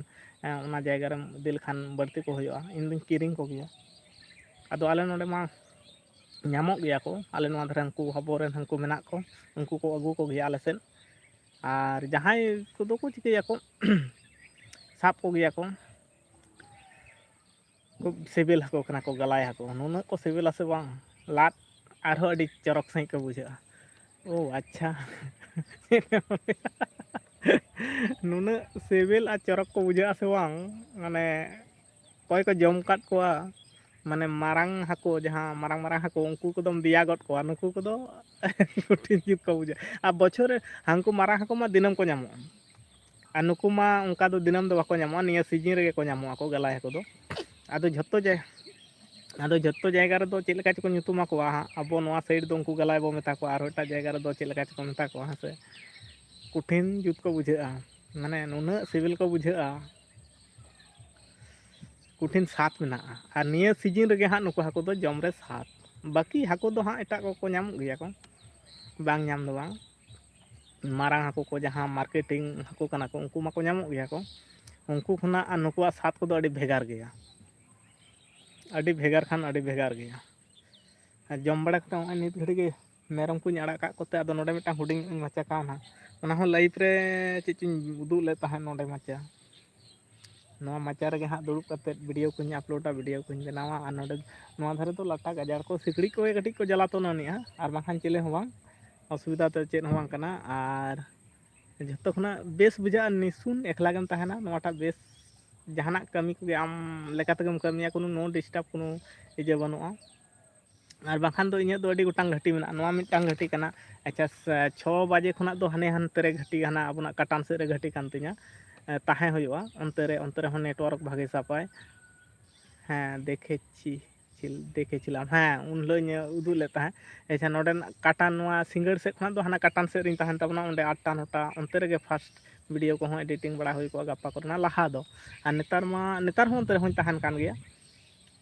ᱮᱸ, ᱚᱱᱟ ᱡᱟᱭᱜᱟ ᱨᱮᱢ ᱤᱫᱤ ᱞᱮᱠᱷᱟᱱ ᱵᱟᱹᱲᱛᱤ ᱠᱚ ᱦᱩᱭᱩᱜᱼᱟ᱾ ᱤᱧ ᱫᱩᱧ ᱠᱤᱨᱤᱧ ᱠᱚᱜᱮᱭᱟ᱾ ᱟᱫᱚ ᱟᱞᱮ ᱱᱚᱰᱮ ᱢᱟ ᱧᱟᱢᱚᱜ ᱜᱮᱭᱟ ᱠᱚ, ᱟᱞᱮ ᱱᱚᱣᱟ ᱫᱷᱟᱨᱮ ᱩᱱᱠᱩ ᱦᱚᱵᱚᱨ ᱨᱮᱱ ᱦᱟᱹᱱᱠᱩ ᱢᱮᱱᱟᱜ ᱠᱚ, ᱩᱱᱠᱩ ᱠᱚ ᱟᱹᱜᱩ ᱠᱚᱜᱮᱭᱟ ᱟᱞᱮ ᱥᱮᱫ᱾ ᱟᱨ ᱡᱟᱦᱟᱸᱭ ᱠᱚᱫᱚ ᱠᱚ ᱪᱤᱠᱟᱹᱭᱟᱠᱚ, ᱥᱟᱵ ᱠᱚᱜᱮᱭᱟ ᱠᱚ᱾ ᱠᱷᱩᱵ ᱥᱤᱵᱤᱞ ᱦᱟᱹᱠᱩ ᱠᱟᱱᱟ ᱠᱚ, ᱜᱟᱞᱟᱭ ᱦᱟᱹᱠᱩ᱾ ᱱᱩᱱᱟᱹᱜ ᱠᱚ ᱥᱤᱵᱤᱞᱟ ᱥᱮ ᱵᱟᱝ, ᱞᱟᱫ ᱟᱨᱦᱚᱸ ᱟᱹᱰᱤ ᱪᱚᱨᱚᱠ ᱥᱟᱺᱦᱤᱡ ᱠᱚ ᱵᱩᱡᱷᱟᱹᱜᱼᱟ᱾ ᱳ ᱟᱪᱪᱷᱟ᱾ ᱱᱩᱱᱟᱹᱜ ᱥᱤᱵᱤᱞ ᱟᱨ ᱪᱚᱨᱚᱠ ᱠᱚ ᱵᱩᱡᱷᱟᱹᱜᱼᱟ ᱥᱮ ᱵᱟᱝ, ᱢᱟᱱᱮ ᱚᱠᱚᱭ ᱠᱚ ᱡᱚᱢ ᱟᱠᱟᱫ ᱠᱚᱣᱟ, ᱢᱟᱱᱮ ᱢᱟᱨᱟᱝ ᱦᱟᱹᱠᱩ, ᱡᱟᱦᱟᱸ ᱢᱟᱨᱟᱝ ᱢᱟᱨᱟᱝ ᱦᱟᱹᱠᱩ, ᱩᱱᱠᱩ ᱠᱚᱫᱚᱢ ᱫᱮᱭᱟ ᱜᱚᱫ ᱠᱚᱣᱟ, ᱱᱩᱠᱩ ᱠᱚᱫᱚ ᱠᱚᱴᱷᱤᱱ ᱡᱩᱛ ᱠᱚ ᱵᱩᱡᱷᱟᱹᱜᱼᱟ᱾ ᱟᱨ ᱵᱚᱪᱷᱚᱨ ᱨᱮ ᱦᱟᱹᱱᱠᱩ ᱢᱟᱨᱟᱝ ᱦᱟᱹᱠᱩ ᱢᱟ ᱫᱤᱱᱟᱹᱢ ᱠᱚ ᱧᱟᱢᱚᱜᱼᱟ, ᱟᱨ ᱱᱩᱠᱩ ᱢᱟ ᱚᱱᱠᱟ ᱫᱚ ᱫᱤᱱᱟᱹᱢ ᱫᱚ ᱵᱟᱠᱚ ᱧᱟᱢᱚᱜᱼᱟ, ᱱᱤᱭᱟᱹ season ᱨᱮᱜᱮ ᱠᱚ ᱧᱟᱢᱚᱜ ᱟᱠᱚ ᱜᱟᱞᱟᱭ ᱦᱟᱹᱠᱩ ᱫᱚ᱾ ᱟᱫᱚ ᱡᱷᱚᱛᱚ ᱡᱟᱭ-, ᱟᱫᱚ ᱡᱷᱚᱛᱚ ᱡᱟᱭᱜᱟ ᱨᱮᱫᱚ ᱪᱮᱫ ᱞᱮᱠᱟ ᱪᱚᱠᱚ ᱧᱩᱛᱩᱢ ᱟᱠᱚᱣᱟ ᱦᱟᱸᱜ, ᱟᱵᱚ ᱱᱚᱣᱟ side ᱫᱚ ᱩᱱᱠᱩ ᱜᱟᱞᱟᱭ ᱵᱚ ᱢᱮᱛᱟ ᱠᱚᱣᱟ, ᱟᱨᱦᱚᱸ ᱮᱴᱟᱜ ᱡᱟᱭᱜᱟ ᱨᱮᱫᱚ ᱪᱮᱫ ᱞᱮᱠᱟ ᱪᱚᱠᱚ ᱢᱮᱛᱟ ᱠᱚᱣᱟ, ᱦᱮᱸ ᱥᱮ᱾ ᱠᱚᱴᱷᱤᱱ ᱡᱩᱛ ᱠᱚ ᱵᱩᱡᱷᱟᱹᱜᱼᱟ, ᱢᱟᱱᱮ ᱱᱩᱱᱟᱹᱜ ᱥᱤᱵᱤᱞ ᱠᱚ ᱵᱩᱡᱷᱟᱹᱜᱼᱟ, ᱠᱚᱴᱷᱤᱱ ᱥᱟᱫ ᱢᱮᱱᱟᱜᱼᱟ᱾ ᱟᱨ ᱱᱤᱭᱟᱹ season ᱨᱮᱜᱮ ᱦᱟᱸᱜ ᱱᱩᱠᱩ ᱦᱟᱹᱠᱩ ᱫᱚ ᱡᱚᱢ ᱨᱮ ᱥᱟᱫ, ᱵᱟᱹᱠᱤ ᱦᱟᱹᱠᱩ ᱫᱚ ᱦᱟᱸᱜ ᱮᱴᱟᱜ ᱠᱚᱠᱚ ᱧᱟᱢᱚᱜ ᱜᱮᱭᱟ ᱠᱚ, ᱵᱟᱝ ᱧᱟᱢ ᱫᱚ ᱵᱟᱝ᱾ ᱢᱟᱨᱟᱝ ᱦᱟᱹᱠᱩ ᱠᱚ, ᱡᱟᱦᱟᱸ ᱢᱟᱨᱠᱮᱴᱤᱝ ᱦᱟᱹᱠᱩ ᱠᱟᱱᱟ ᱠᱚ, ᱩᱱᱠᱩ ᱢᱟᱠᱚ ᱧᱟᱢᱚᱜ ᱜᱮᱭᱟ ᱠᱚ, ᱩᱱᱠᱩ ᱠᱷᱚᱱᱟᱜ ᱟᱨ ᱱᱩᱠᱩᱣᱟᱜ ᱥᱟᱫ ᱠᱚᱫᱚ ᱟᱹᱰᱤ ᱵᱷᱮᱜᱟᱨ ᱜᱮᱭᱟ, ᱟᱹᱰᱤ ᱵᱷᱮᱜᱟᱨ ᱠᱷᱟᱱ ᱟᱹᱰᱤ ᱵᱷᱮᱜᱟᱨ ᱜᱮᱭᱟ᱾ ᱟᱨ ᱡᱚᱢ ᱵᱟᱲᱟ ᱠᱟᱛᱮ ᱱᱚᱜᱼᱚᱭ ᱱᱤᱛ ᱜᱷᱟᱹᱲᱤᱡ ᱜᱮ ᱢᱮᱨᱚᱢ ᱠᱚᱧ ᱟᱲᱟᱜ ᱠᱟᱜ ᱠᱚᱛᱮ, ᱟᱫᱚ ᱱᱚᱰᱮ ᱢᱤᱫᱴᱟᱝ ᱦᱩᱰᱤᱧ ᱧᱚᱜ ᱤᱧ ᱢᱟᱪᱟ ᱠᱟᱣᱱᱟ, ᱚᱱᱟ ᱦᱚᱸ ᱞᱟᱭᱤᱵᱷ ᱨᱮ ᱪᱮᱫ ᱪᱚᱧ ᱩᱫᱩᱜ ᱞᱮᱫ ᱛᱟᱦᱮᱸᱫ ᱱᱚᱰᱮ ᱢᱟᱪᱟ᱾ ᱱᱚᱣᱟ ᱢᱟᱪᱟ ᱨᱮᱜᱮ ᱦᱟᱸᱜ ᱫᱩᱲᱩᱵ ᱠᱟᱛᱮᱫ ᱵᱷᱤᱰᱤᱭᱳ ᱠᱚᱧ ᱟᱯᱞᱳᱰᱟ, ᱵᱷᱤᱰᱤᱭᱳ ᱠᱚᱧ ᱵᱮᱱᱟᱣᱟ᱾ ᱟᱨ ᱱᱚᱰᱮ ᱱᱚᱣᱟ ᱫᱷᱟᱨᱮ ᱫᱚ ᱞᱟᱴᱟ ᱜᱟᱡᱟᱲ ᱠᱚ, ᱥᱤᱠᱲᱤᱡ ᱠᱚᱜᱮ ᱠᱟᱹᱴᱤᱡ ᱠᱚ ᱡᱟᱞᱟᱛᱚᱱ ᱟᱹᱱᱤᱡᱼᱟ, ᱟᱨ ᱵᱟᱝᱠᱷᱟᱱ ᱪᱤᱞᱤ ᱦᱚᱸ ᱵᱟᱝ, ᱚᱥᱩᱵᱤᱫᱷᱟ ᱫᱚ ᱪᱮᱫ ᱦᱚᱸ ᱵᱟᱝ ᱠᱟᱱᱟ᱾ ᱟᱨ ᱡᱷᱚᱛᱚ ᱠᱷᱚᱱᱟᱜ ᱵᱮᱥ ᱵᱩᱡᱷᱟᱹᱜᱼᱟ ᱱᱤᱥᱩᱱ ᱮᱠᱞᱟ ᱜᱮᱢ ᱛᱟᱦᱮᱱᱟ, ᱱᱚᱣᱟᱴᱟᱜ ᱵᱮᱥ, ᱡᱟᱦᱟᱱᱟᱜ ᱠᱟᱹᱢᱤ ᱠᱚᱜᱮ ᱟᱢ ᱞᱮᱠᱟ ᱛᱮᱜᱮᱢ ᱠᱟᱹᱢᱤᱭᱟ, ᱠᱳᱱᱳ no disturb, ᱠᱳᱱᱳ ᱤᱭᱟᱹ ᱵᱟᱹᱱᱩᱜᱼᱟ᱾ ᱟᱨ ᱵᱟᱝᱠᱷᱟᱱ ᱫᱚ ᱤᱧᱟᱹᱜ ᱫᱚ ᱟᱹᱰᱤ ᱜᱚᱴᱟᱝ ᱜᱷᱟᱹᱴᱤ ᱢᱮᱱᱟᱜᱼᱟ, ᱱᱚᱣᱟ ᱢᱤᱫᱴᱟᱝ ᱜᱷᱟᱹᱴᱤ ᱠᱟᱱᱟ᱾ ᱟᱪᱪᱷᱟ, ᱥᱮ-, ᱪᱷᱚ ᱵᱟᱡᱮ ᱠᱷᱚᱱᱟᱜ ᱫᱚ ᱦᱟᱱᱮ ᱦᱟᱱᱛᱮ ᱨᱮ ᱜᱷᱟᱹᱴᱤ, ᱦᱟᱱᱟ ᱟᱵᱚᱱᱟᱜ ᱠᱟᱴᱟᱱ ᱥᱮᱫ ᱨᱮ ᱜᱷᱟᱹᱴᱤ ᱠᱟᱱ ᱛᱤᱧᱟ, ᱮ, ᱛᱟᱦᱮᱸ ᱦᱩᱭᱩᱜᱼᱟ, ᱚᱱᱛᱮ ᱨᱮ, ᱚᱱᱛᱮ ᱨᱮᱦᱚᱸ network ᱵᱷᱟᱜᱮ ᱥᱟᱯᱟᱭ᱾ ᱦᱮᱸ, ᱫᱮᱠᱷᱮᱪᱤ, ᱪᱤᱞ-, ᱫᱮᱠᱷᱮᱪᱤᱞᱟᱢ, ᱦᱮᱸ, ᱩᱱ ᱦᱤᱞᱳᱜ ᱤᱧ ᱩᱫᱩᱜ ᱞᱮᱫ ᱛᱟᱦᱮᱸᱫ᱾ ᱟᱪᱪᱷᱟ, ᱱᱚᱰᱮᱱᱟᱜ ᱠᱟᱴᱟᱱ, ᱱᱚᱣᱟ ᱥᱤᱸᱜᱟᱹᱲ ᱥᱮᱫ ᱠᱷᱚᱱᱟᱜ ᱫᱚ ᱦᱟᱱᱟ ᱠᱟᱴᱟᱱ ᱥᱮᱫ ᱨᱤᱧ ᱛᱟᱦᱮᱱ ᱛᱟᱵᱚᱱᱟ, ᱚᱸᱰᱮ ᱟᱴᱴᱟ ᱱᱚᱴᱟ ᱚᱱᱛᱮ ᱨᱮᱜᱮ first ᱵᱷᱤᱰᱤᱭᱳ ᱠᱚᱦᱚᱸ editing ᱵᱟᱲᱟ ᱦᱩᱭ ᱠᱚᱜᱼᱟ ᱜᱟᱯᱟ ᱠᱚᱨᱮᱱᱟᱜ ᱞᱟᱦᱟ ᱫᱚ᱾ ᱟᱨ ᱱᱮᱛᱟᱨ ᱢᱟ, ᱱᱮᱛᱟᱨ ᱦᱚᱸ ᱚᱱᱛᱮ ᱨᱮᱦᱚᱸᱧ ᱛᱟᱦᱮᱱ ᱠᱟᱱ ᱜᱮᱭᱟ᱾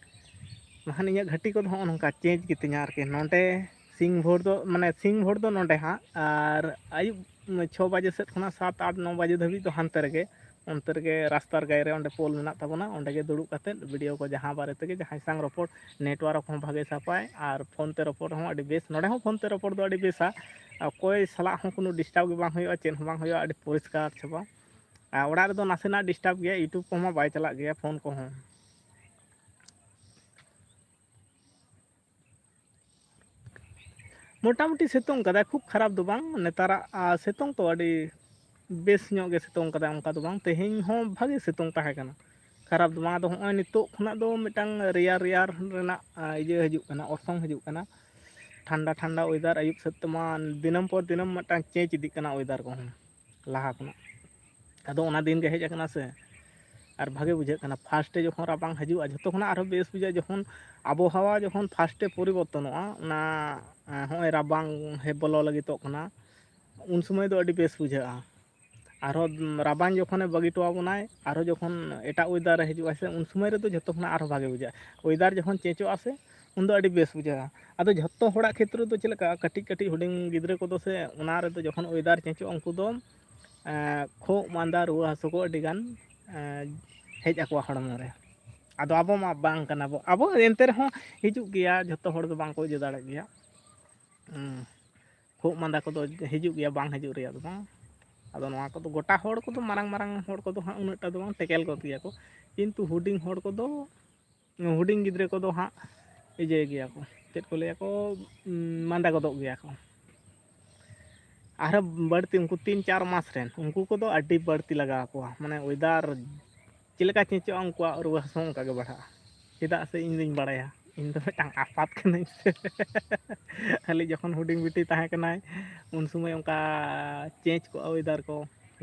ᱵᱟᱠᱷᱟᱱ ᱤᱧᱟᱹᱜ ᱜᱷᱟᱹᱴᱤ ᱠᱚᱫᱚ ᱦᱚᱸᱜᱼᱚ ᱱᱚᱝᱠᱟ ᱪᱮᱧᱡᱽ ᱜᱮᱛᱤᱧᱟ ᱟᱨᱠᱤ᱾ ᱱᱚᱸᱰᱮ ᱥᱤᱧ ᱵᱷᱳᱨ ᱫᱚ, ᱢᱟᱱᱮ ᱥᱤᱧ ᱵᱷᱳᱨ ᱫᱚ ᱱᱚᱸᱰᱮ ᱦᱟᱸᱜ, ᱟᱨ ᱟᱹᱭᱩᱵ ᱪᱷᱚ ᱵᱟᱡᱮ ᱥᱮᱫ ᱠᱷᱚᱱᱟᱜ ᱥᱟᱛ, ᱟᱴ, ᱱᱚ ᱵᱟᱡᱮ ᱫᱷᱟᱹᱵᱤᱡ ᱫᱚ ᱦᱟᱱᱛᱮ ᱨᱮᱜᱮ, ᱚᱱᱛᱮ ᱨᱮᱜᱮ ᱨᱟᱥᱛᱟ ᱨᱮ ᱜᱟᱭᱮ ᱨᱮ ᱚᱸᱰᱮ ᱯᱳᱞ ᱢᱮᱱᱟᱜ ᱛᱟᱵᱚᱱᱟ, ᱚᱸᱰᱮ ᱜᱮ ᱫᱩᱲᱩᱵ ᱠᱟᱛᱮᱫ ᱵᱷᱤᱰᱤᱭᱳ ᱠᱚ ᱡᱟᱦᱟᱸ ᱵᱟᱨᱮ ᱛᱮᱜᱮ ᱡᱟᱦᱟᱸᱭ ᱥᱟᱝ ᱨᱚᱯᱚᱲ, network ᱦᱚᱸ ᱵᱷᱟᱜᱮ ᱥᱟᱯᱟᱭ ᱟᱨ ᱯᱷᱳᱱ ᱛᱮ ᱨᱚᱯᱚᱲ ᱦᱚᱸ ᱟᱹᱰᱤ ᱵᱮᱥ᱾ ᱱᱚᱸᱰᱮ ᱦᱚᱸ ᱯᱷᱳᱱ ᱛᱮ ᱨᱚᱯᱚᱲ ᱫᱚ ᱟᱹᱰᱤ ᱵᱮᱥᱟ, ᱚᱠᱚᱭ ᱥᱟᱞᱟᱜ ᱦᱚᱸ ᱠᱳᱱᱳ disturb ᱜᱮ ᱵᱟᱝ ᱦᱩᱭᱩᱜᱼᱟ, ᱪᱮᱫ ᱦᱚᱸ ᱵᱟᱝ ᱦᱩᱭᱩᱜᱼᱟ, ᱟᱹᱰᱤ ᱯᱚᱨᱤᱥᱠᱟᱨ ᱪᱷᱟᱯᱟ᱾ ᱟᱨ ᱚᱲᱟᱜ ᱨᱮᱫᱚ ᱱᱟᱥᱮᱱᱟᱜ disturb ᱜᱮᱭᱟ, YouTube ᱠᱚᱦᱚᱸ ᱵᱟᱭ ᱪᱟᱞᱟᱜ ᱜᱮᱭᱟ, ᱯᱷᱳᱱ ᱠᱚᱦᱚᱸ᱾ ᱢᱚᱴᱟᱢᱩᱴᱤ ᱥᱤᱛᱩᱝ ᱠᱟᱫᱟᱭ, ᱠᱷᱩᱵ ᱠᱷᱟᱨᱟᱯ ᱫᱚ ᱵᱟᱝ᱾ ᱱᱮᱛᱟᱨᱟᱜ, ᱟ, ᱥᱤᱛᱩᱝ ᱛᱚ ᱟᱹᱰᱤ ᱵᱮᱥ ᱧᱚᱜ ᱜᱮ ᱥᱤᱛᱩᱝ ᱠᱟᱫᱟᱭ, ᱚᱱᱠᱟ ᱫᱚ ᱵᱟᱝ᱾ ᱛᱮᱦᱮᱧ ᱦᱚᱸ ᱵᱷᱟᱜᱮ ᱥᱤᱛᱩᱝ ᱛᱟᱦᱮᱸ ᱠᱟᱱᱟ, ᱠᱷᱟᱨᱟᱯ ᱫᱚ ᱵᱟᱝ᱾ ᱟᱫᱚ ᱦᱚᱸᱜᱼᱚᱭ ᱱᱤᱛᱚᱜ ᱠᱷᱚᱱᱟᱜ ᱫᱚ ᱢᱤᱫᱴᱟᱝ ᱨᱮᱭᱟᱲ ᱨᱮᱭᱟᱲ ᱨᱮᱱᱟᱜ, ᱟ, ᱤᱭᱟᱹ ᱦᱤᱡᱩᱜ ᱠᱟᱱᱟ, ᱚᱨᱥᱚᱝ ᱦᱤᱡᱩᱜ ᱠᱟᱱᱟ᱾ ᱴᱷᱟᱱᱰᱟ ᱴᱷᱟᱱᱰᱟ weather, ᱟᱹᱭᱩᱵ ᱥᱮᱫ ᱛᱮᱢᱟ ᱫᱤᱱᱟᱹᱢ ᱯᱚᱨ ᱫᱤᱱᱟᱹᱢ ᱢᱤᱫᱴᱟᱝ change ᱤᱫᱤᱜ ᱠᱟᱱᱟ weather ᱠᱚᱦᱚᱸ ᱞᱟᱦᱟ ᱠᱷᱚᱱᱟᱜ᱾ ᱟᱫᱚ ᱚᱱᱟ ᱫᱤᱱ ᱜᱮ ᱦᱮᱡ ᱟᱠᱟᱱᱟ ᱥᱮ, ᱟᱨ ᱵᱷᱟᱜᱮ ᱵᱩᱡᱷᱟᱹᱜ ᱠᱟᱱᱟ᱾ First ᱮ ᱡᱚᱠᱷᱚᱱ ᱨᱟᱵᱟᱝ ᱦᱤᱡᱩᱜᱼᱟ, ᱡᱷᱚᱛᱚ ᱠᱷᱚᱱᱟᱜ ᱟᱨᱦᱚᱸ ᱵᱮᱥ ᱵᱩᱡᱷᱟᱹᱜᱼᱟ ᱡᱚᱠᱷᱚᱱ ᱟᱵᱚᱦᱟᱣᱟ ᱡᱚᱠᱷᱚᱱ first ᱮ ᱯᱚᱨᱤᱵᱚᱨᱛᱚᱱᱚᱜᱼᱟ, ᱚᱱᱟ, ᱮᱸ, ᱦᱚᱸᱜᱼᱚᱭ ᱨᱟᱵᱟᱝ ᱦᱮᱡ ᱵᱚᱞᱚ ᱞᱟᱹᱜᱤᱫᱚᱜ ᱠᱟᱱᱟ, ᱩᱱ ᱥᱚᱢᱚᱭ ᱫᱚ ᱟᱹᱰᱤ ᱵᱮᱥ ᱵᱩᱡᱷᱟᱹᱜᱼᱟ᱾ ᱟᱨᱦᱚᱸ ᱨᱟᱵᱟᱝ ᱡᱚᱠᱷᱚᱱᱮ ᱵᱟᱹᱜᱤ ᱦᱚᱴᱚ ᱟᱵᱚᱱᱟᱭ, ᱟᱨᱦᱚᱸ ᱡᱚᱠᱷᱚᱱ ᱮᱴᱟᱜ weather ᱮ ᱦᱤᱡᱩᱜᱼᱟ ᱥᱮ, ᱩᱱ ᱥᱚᱢᱚᱭ ᱨᱮᱫᱚ ᱡᱷᱚᱛᱚ ᱠᱷᱚᱱᱟᱜ ᱟᱨᱦᱚᱸ ᱵᱷᱟᱜᱮ ᱵᱩᱡᱷᱟᱹᱜᱼᱟ᱾ Weather ᱡᱚᱠᱷᱚᱱ ᱪᱮᱧᱡᱚᱜᱼᱟ ᱥᱮ, ᱩᱱᱫᱚ ᱟᱹᱰᱤ ᱵᱮᱥ ᱵᱩᱡᱷᱟᱹᱜᱼᱟ᱾ ᱟᱫᱚ ᱡᱷᱚᱛᱚ ᱦᱚᱲᱟᱜ ᱠᱷᱮᱛᱨᱮ ᱫᱚ ᱪᱮᱫ ᱞᱮᱠᱟ, ᱠᱟᱹᱴᱤᱡ ᱠᱟᱹᱴᱤᱡ ᱦᱩᱰᱤᱧ ᱜᱤᱫᱽᱨᱟᱹ ᱠᱚᱫᱚ ᱥᱮ, ᱚᱱᱟ ᱨᱮᱫᱚ ᱡᱚᱠᱷᱚᱱ ᱚᱭᱮᱫᱟᱨ ᱪᱮᱧᱡᱚᱜᱼᱟ, ᱩᱱᱠᱩ ᱫᱚ ᱮᱸ, ᱠᱷᱩᱜ ᱢᱟᱸᱫᱟ ᱨᱩᱣᱟᱹ ᱦᱟᱹᱥᱩ ᱠᱚ ᱟᱹᱰᱤ ᱜᱟᱱ ᱮᱸ, ᱦᱮᱡ ᱟᱠᱚᱣᱟ ᱦᱚᱲᱢᱚ ᱨᱮ᱾ ᱟᱫᱚ ᱟᱵᱚ ᱢᱟ ᱵᱟᱝ ᱠᱟᱱᱟ ᱵᱚ, ᱟᱵᱚ ᱮᱱᱛᱮ ᱨᱮᱦᱚᱸ ᱦᱤᱡᱩᱜ ᱜᱮᱭᱟ, ᱡᱷᱚᱛᱚ ᱦᱚᱲ ᱫᱚ ᱵᱟᱝ ᱠᱚ ᱤᱭᱟᱹ ᱫᱟᱲᱮᱜ ᱜᱮᱭᱟ᱾ ᱦᱩᱸ, ᱠᱷᱩᱜ ᱢᱟᱸᱫᱟ ᱠᱚᱫᱚ ᱦᱤᱡᱩᱜ ᱜᱮᱭᱟ, ᱵᱟᱝ ᱦᱤᱡᱩᱜ ᱨᱮᱭᱟᱜ ᱫᱚ ᱵᱟᱝ᱾ ᱟᱫᱚ ᱱᱚᱣᱟ ᱠᱚᱫᱚ ᱜᱚᱴᱟ ᱦᱚᱲ ᱠᱚᱫᱚ, ᱢᱟᱨᱟᱝ ᱢᱟᱨᱟᱝ ᱦᱚᱲ ᱠᱚᱫᱚ ᱦᱟᱸᱜ ᱩᱱᱟᱹᱜ ᱴᱟ ᱫᱚ ᱵᱟᱝ, ᱴᱮᱠᱮᱞ ᱜᱚᱫ ᱜᱮᱭᱟ ᱠᱚ, ᱠᱤᱱᱛᱩ ᱦᱩᱰᱤᱧ ᱦᱚᱲ ᱠᱚᱫᱚ, ᱦᱩᱰᱤᱧ ᱜᱤᱫᱽᱨᱟᱹ ᱠᱚᱫᱚ ᱦᱟᱸᱜ ᱤᱭᱟᱹᱭ ᱜᱮᱭᱟ ᱠᱚ, ᱪᱮᱫ ᱠᱚ ᱞᱟᱹᱭᱟ ᱠᱚ, ᱩᱸ, ᱢᱟᱸᱫᱟ ᱜᱚᱫᱚᱜ ᱜᱮᱭᱟ ᱠᱚ᱾ ᱟᱨᱦᱚᱸ ᱵᱟᱹᱲᱛᱤ ᱩᱱᱠᱩ ᱛᱤᱱ ᱪᱟᱨ ᱢᱟᱥ ᱨᱮᱱ, ᱩᱱᱠᱩ ᱠᱚᱫᱚ ᱟᱹᱰᱤ ᱵᱟᱹᱲᱛᱤ ᱞᱟᱜᱟᱣ ᱟᱠᱚᱣᱟ, ᱢᱟᱱᱮ ᱚᱭᱮᱫᱟᱨ ᱪᱮᱫ ᱞᱮᱠᱟ ᱪᱮᱧᱡᱚᱜᱼᱟ, ᱩᱱᱠᱩᱣᱟᱜ ᱨᱩᱣᱟᱹ ᱦᱟᱹᱥᱩ ᱦᱚᱸ ᱚᱱᱠᱟ ᱜᱮ ᱵᱟᱲᱦᱟᱜᱼᱟ᱾ ᱪᱮᱫᱟᱜ ᱥᱮ ᱤᱧ ᱫᱩᱧ ᱵᱟᱲᱟᱭᱟ, ᱤᱧ ᱫᱚ ᱢᱤᱫᱴᱟᱝ ᱟᱯᱟᱛ ᱠᱟᱹᱱᱟᱹᱧ ᱥᱮ᱾ ᱠᱷᱟᱹᱞᱤ ᱡᱚᱠᱷᱚᱱ ᱦᱩᱰᱤᱧ ᱵᱤᱴᱤ ᱛᱟᱦᱮᱸ ᱠᱟᱱᱟᱭ, ᱩᱱ ᱥᱚᱢᱚᱭ ᱚᱱᱠᱟ ᱪᱮᱧᱡᱽ ᱠᱚᱜᱼᱟ ᱚᱭᱮᱫᱟᱨ ᱠᱚ,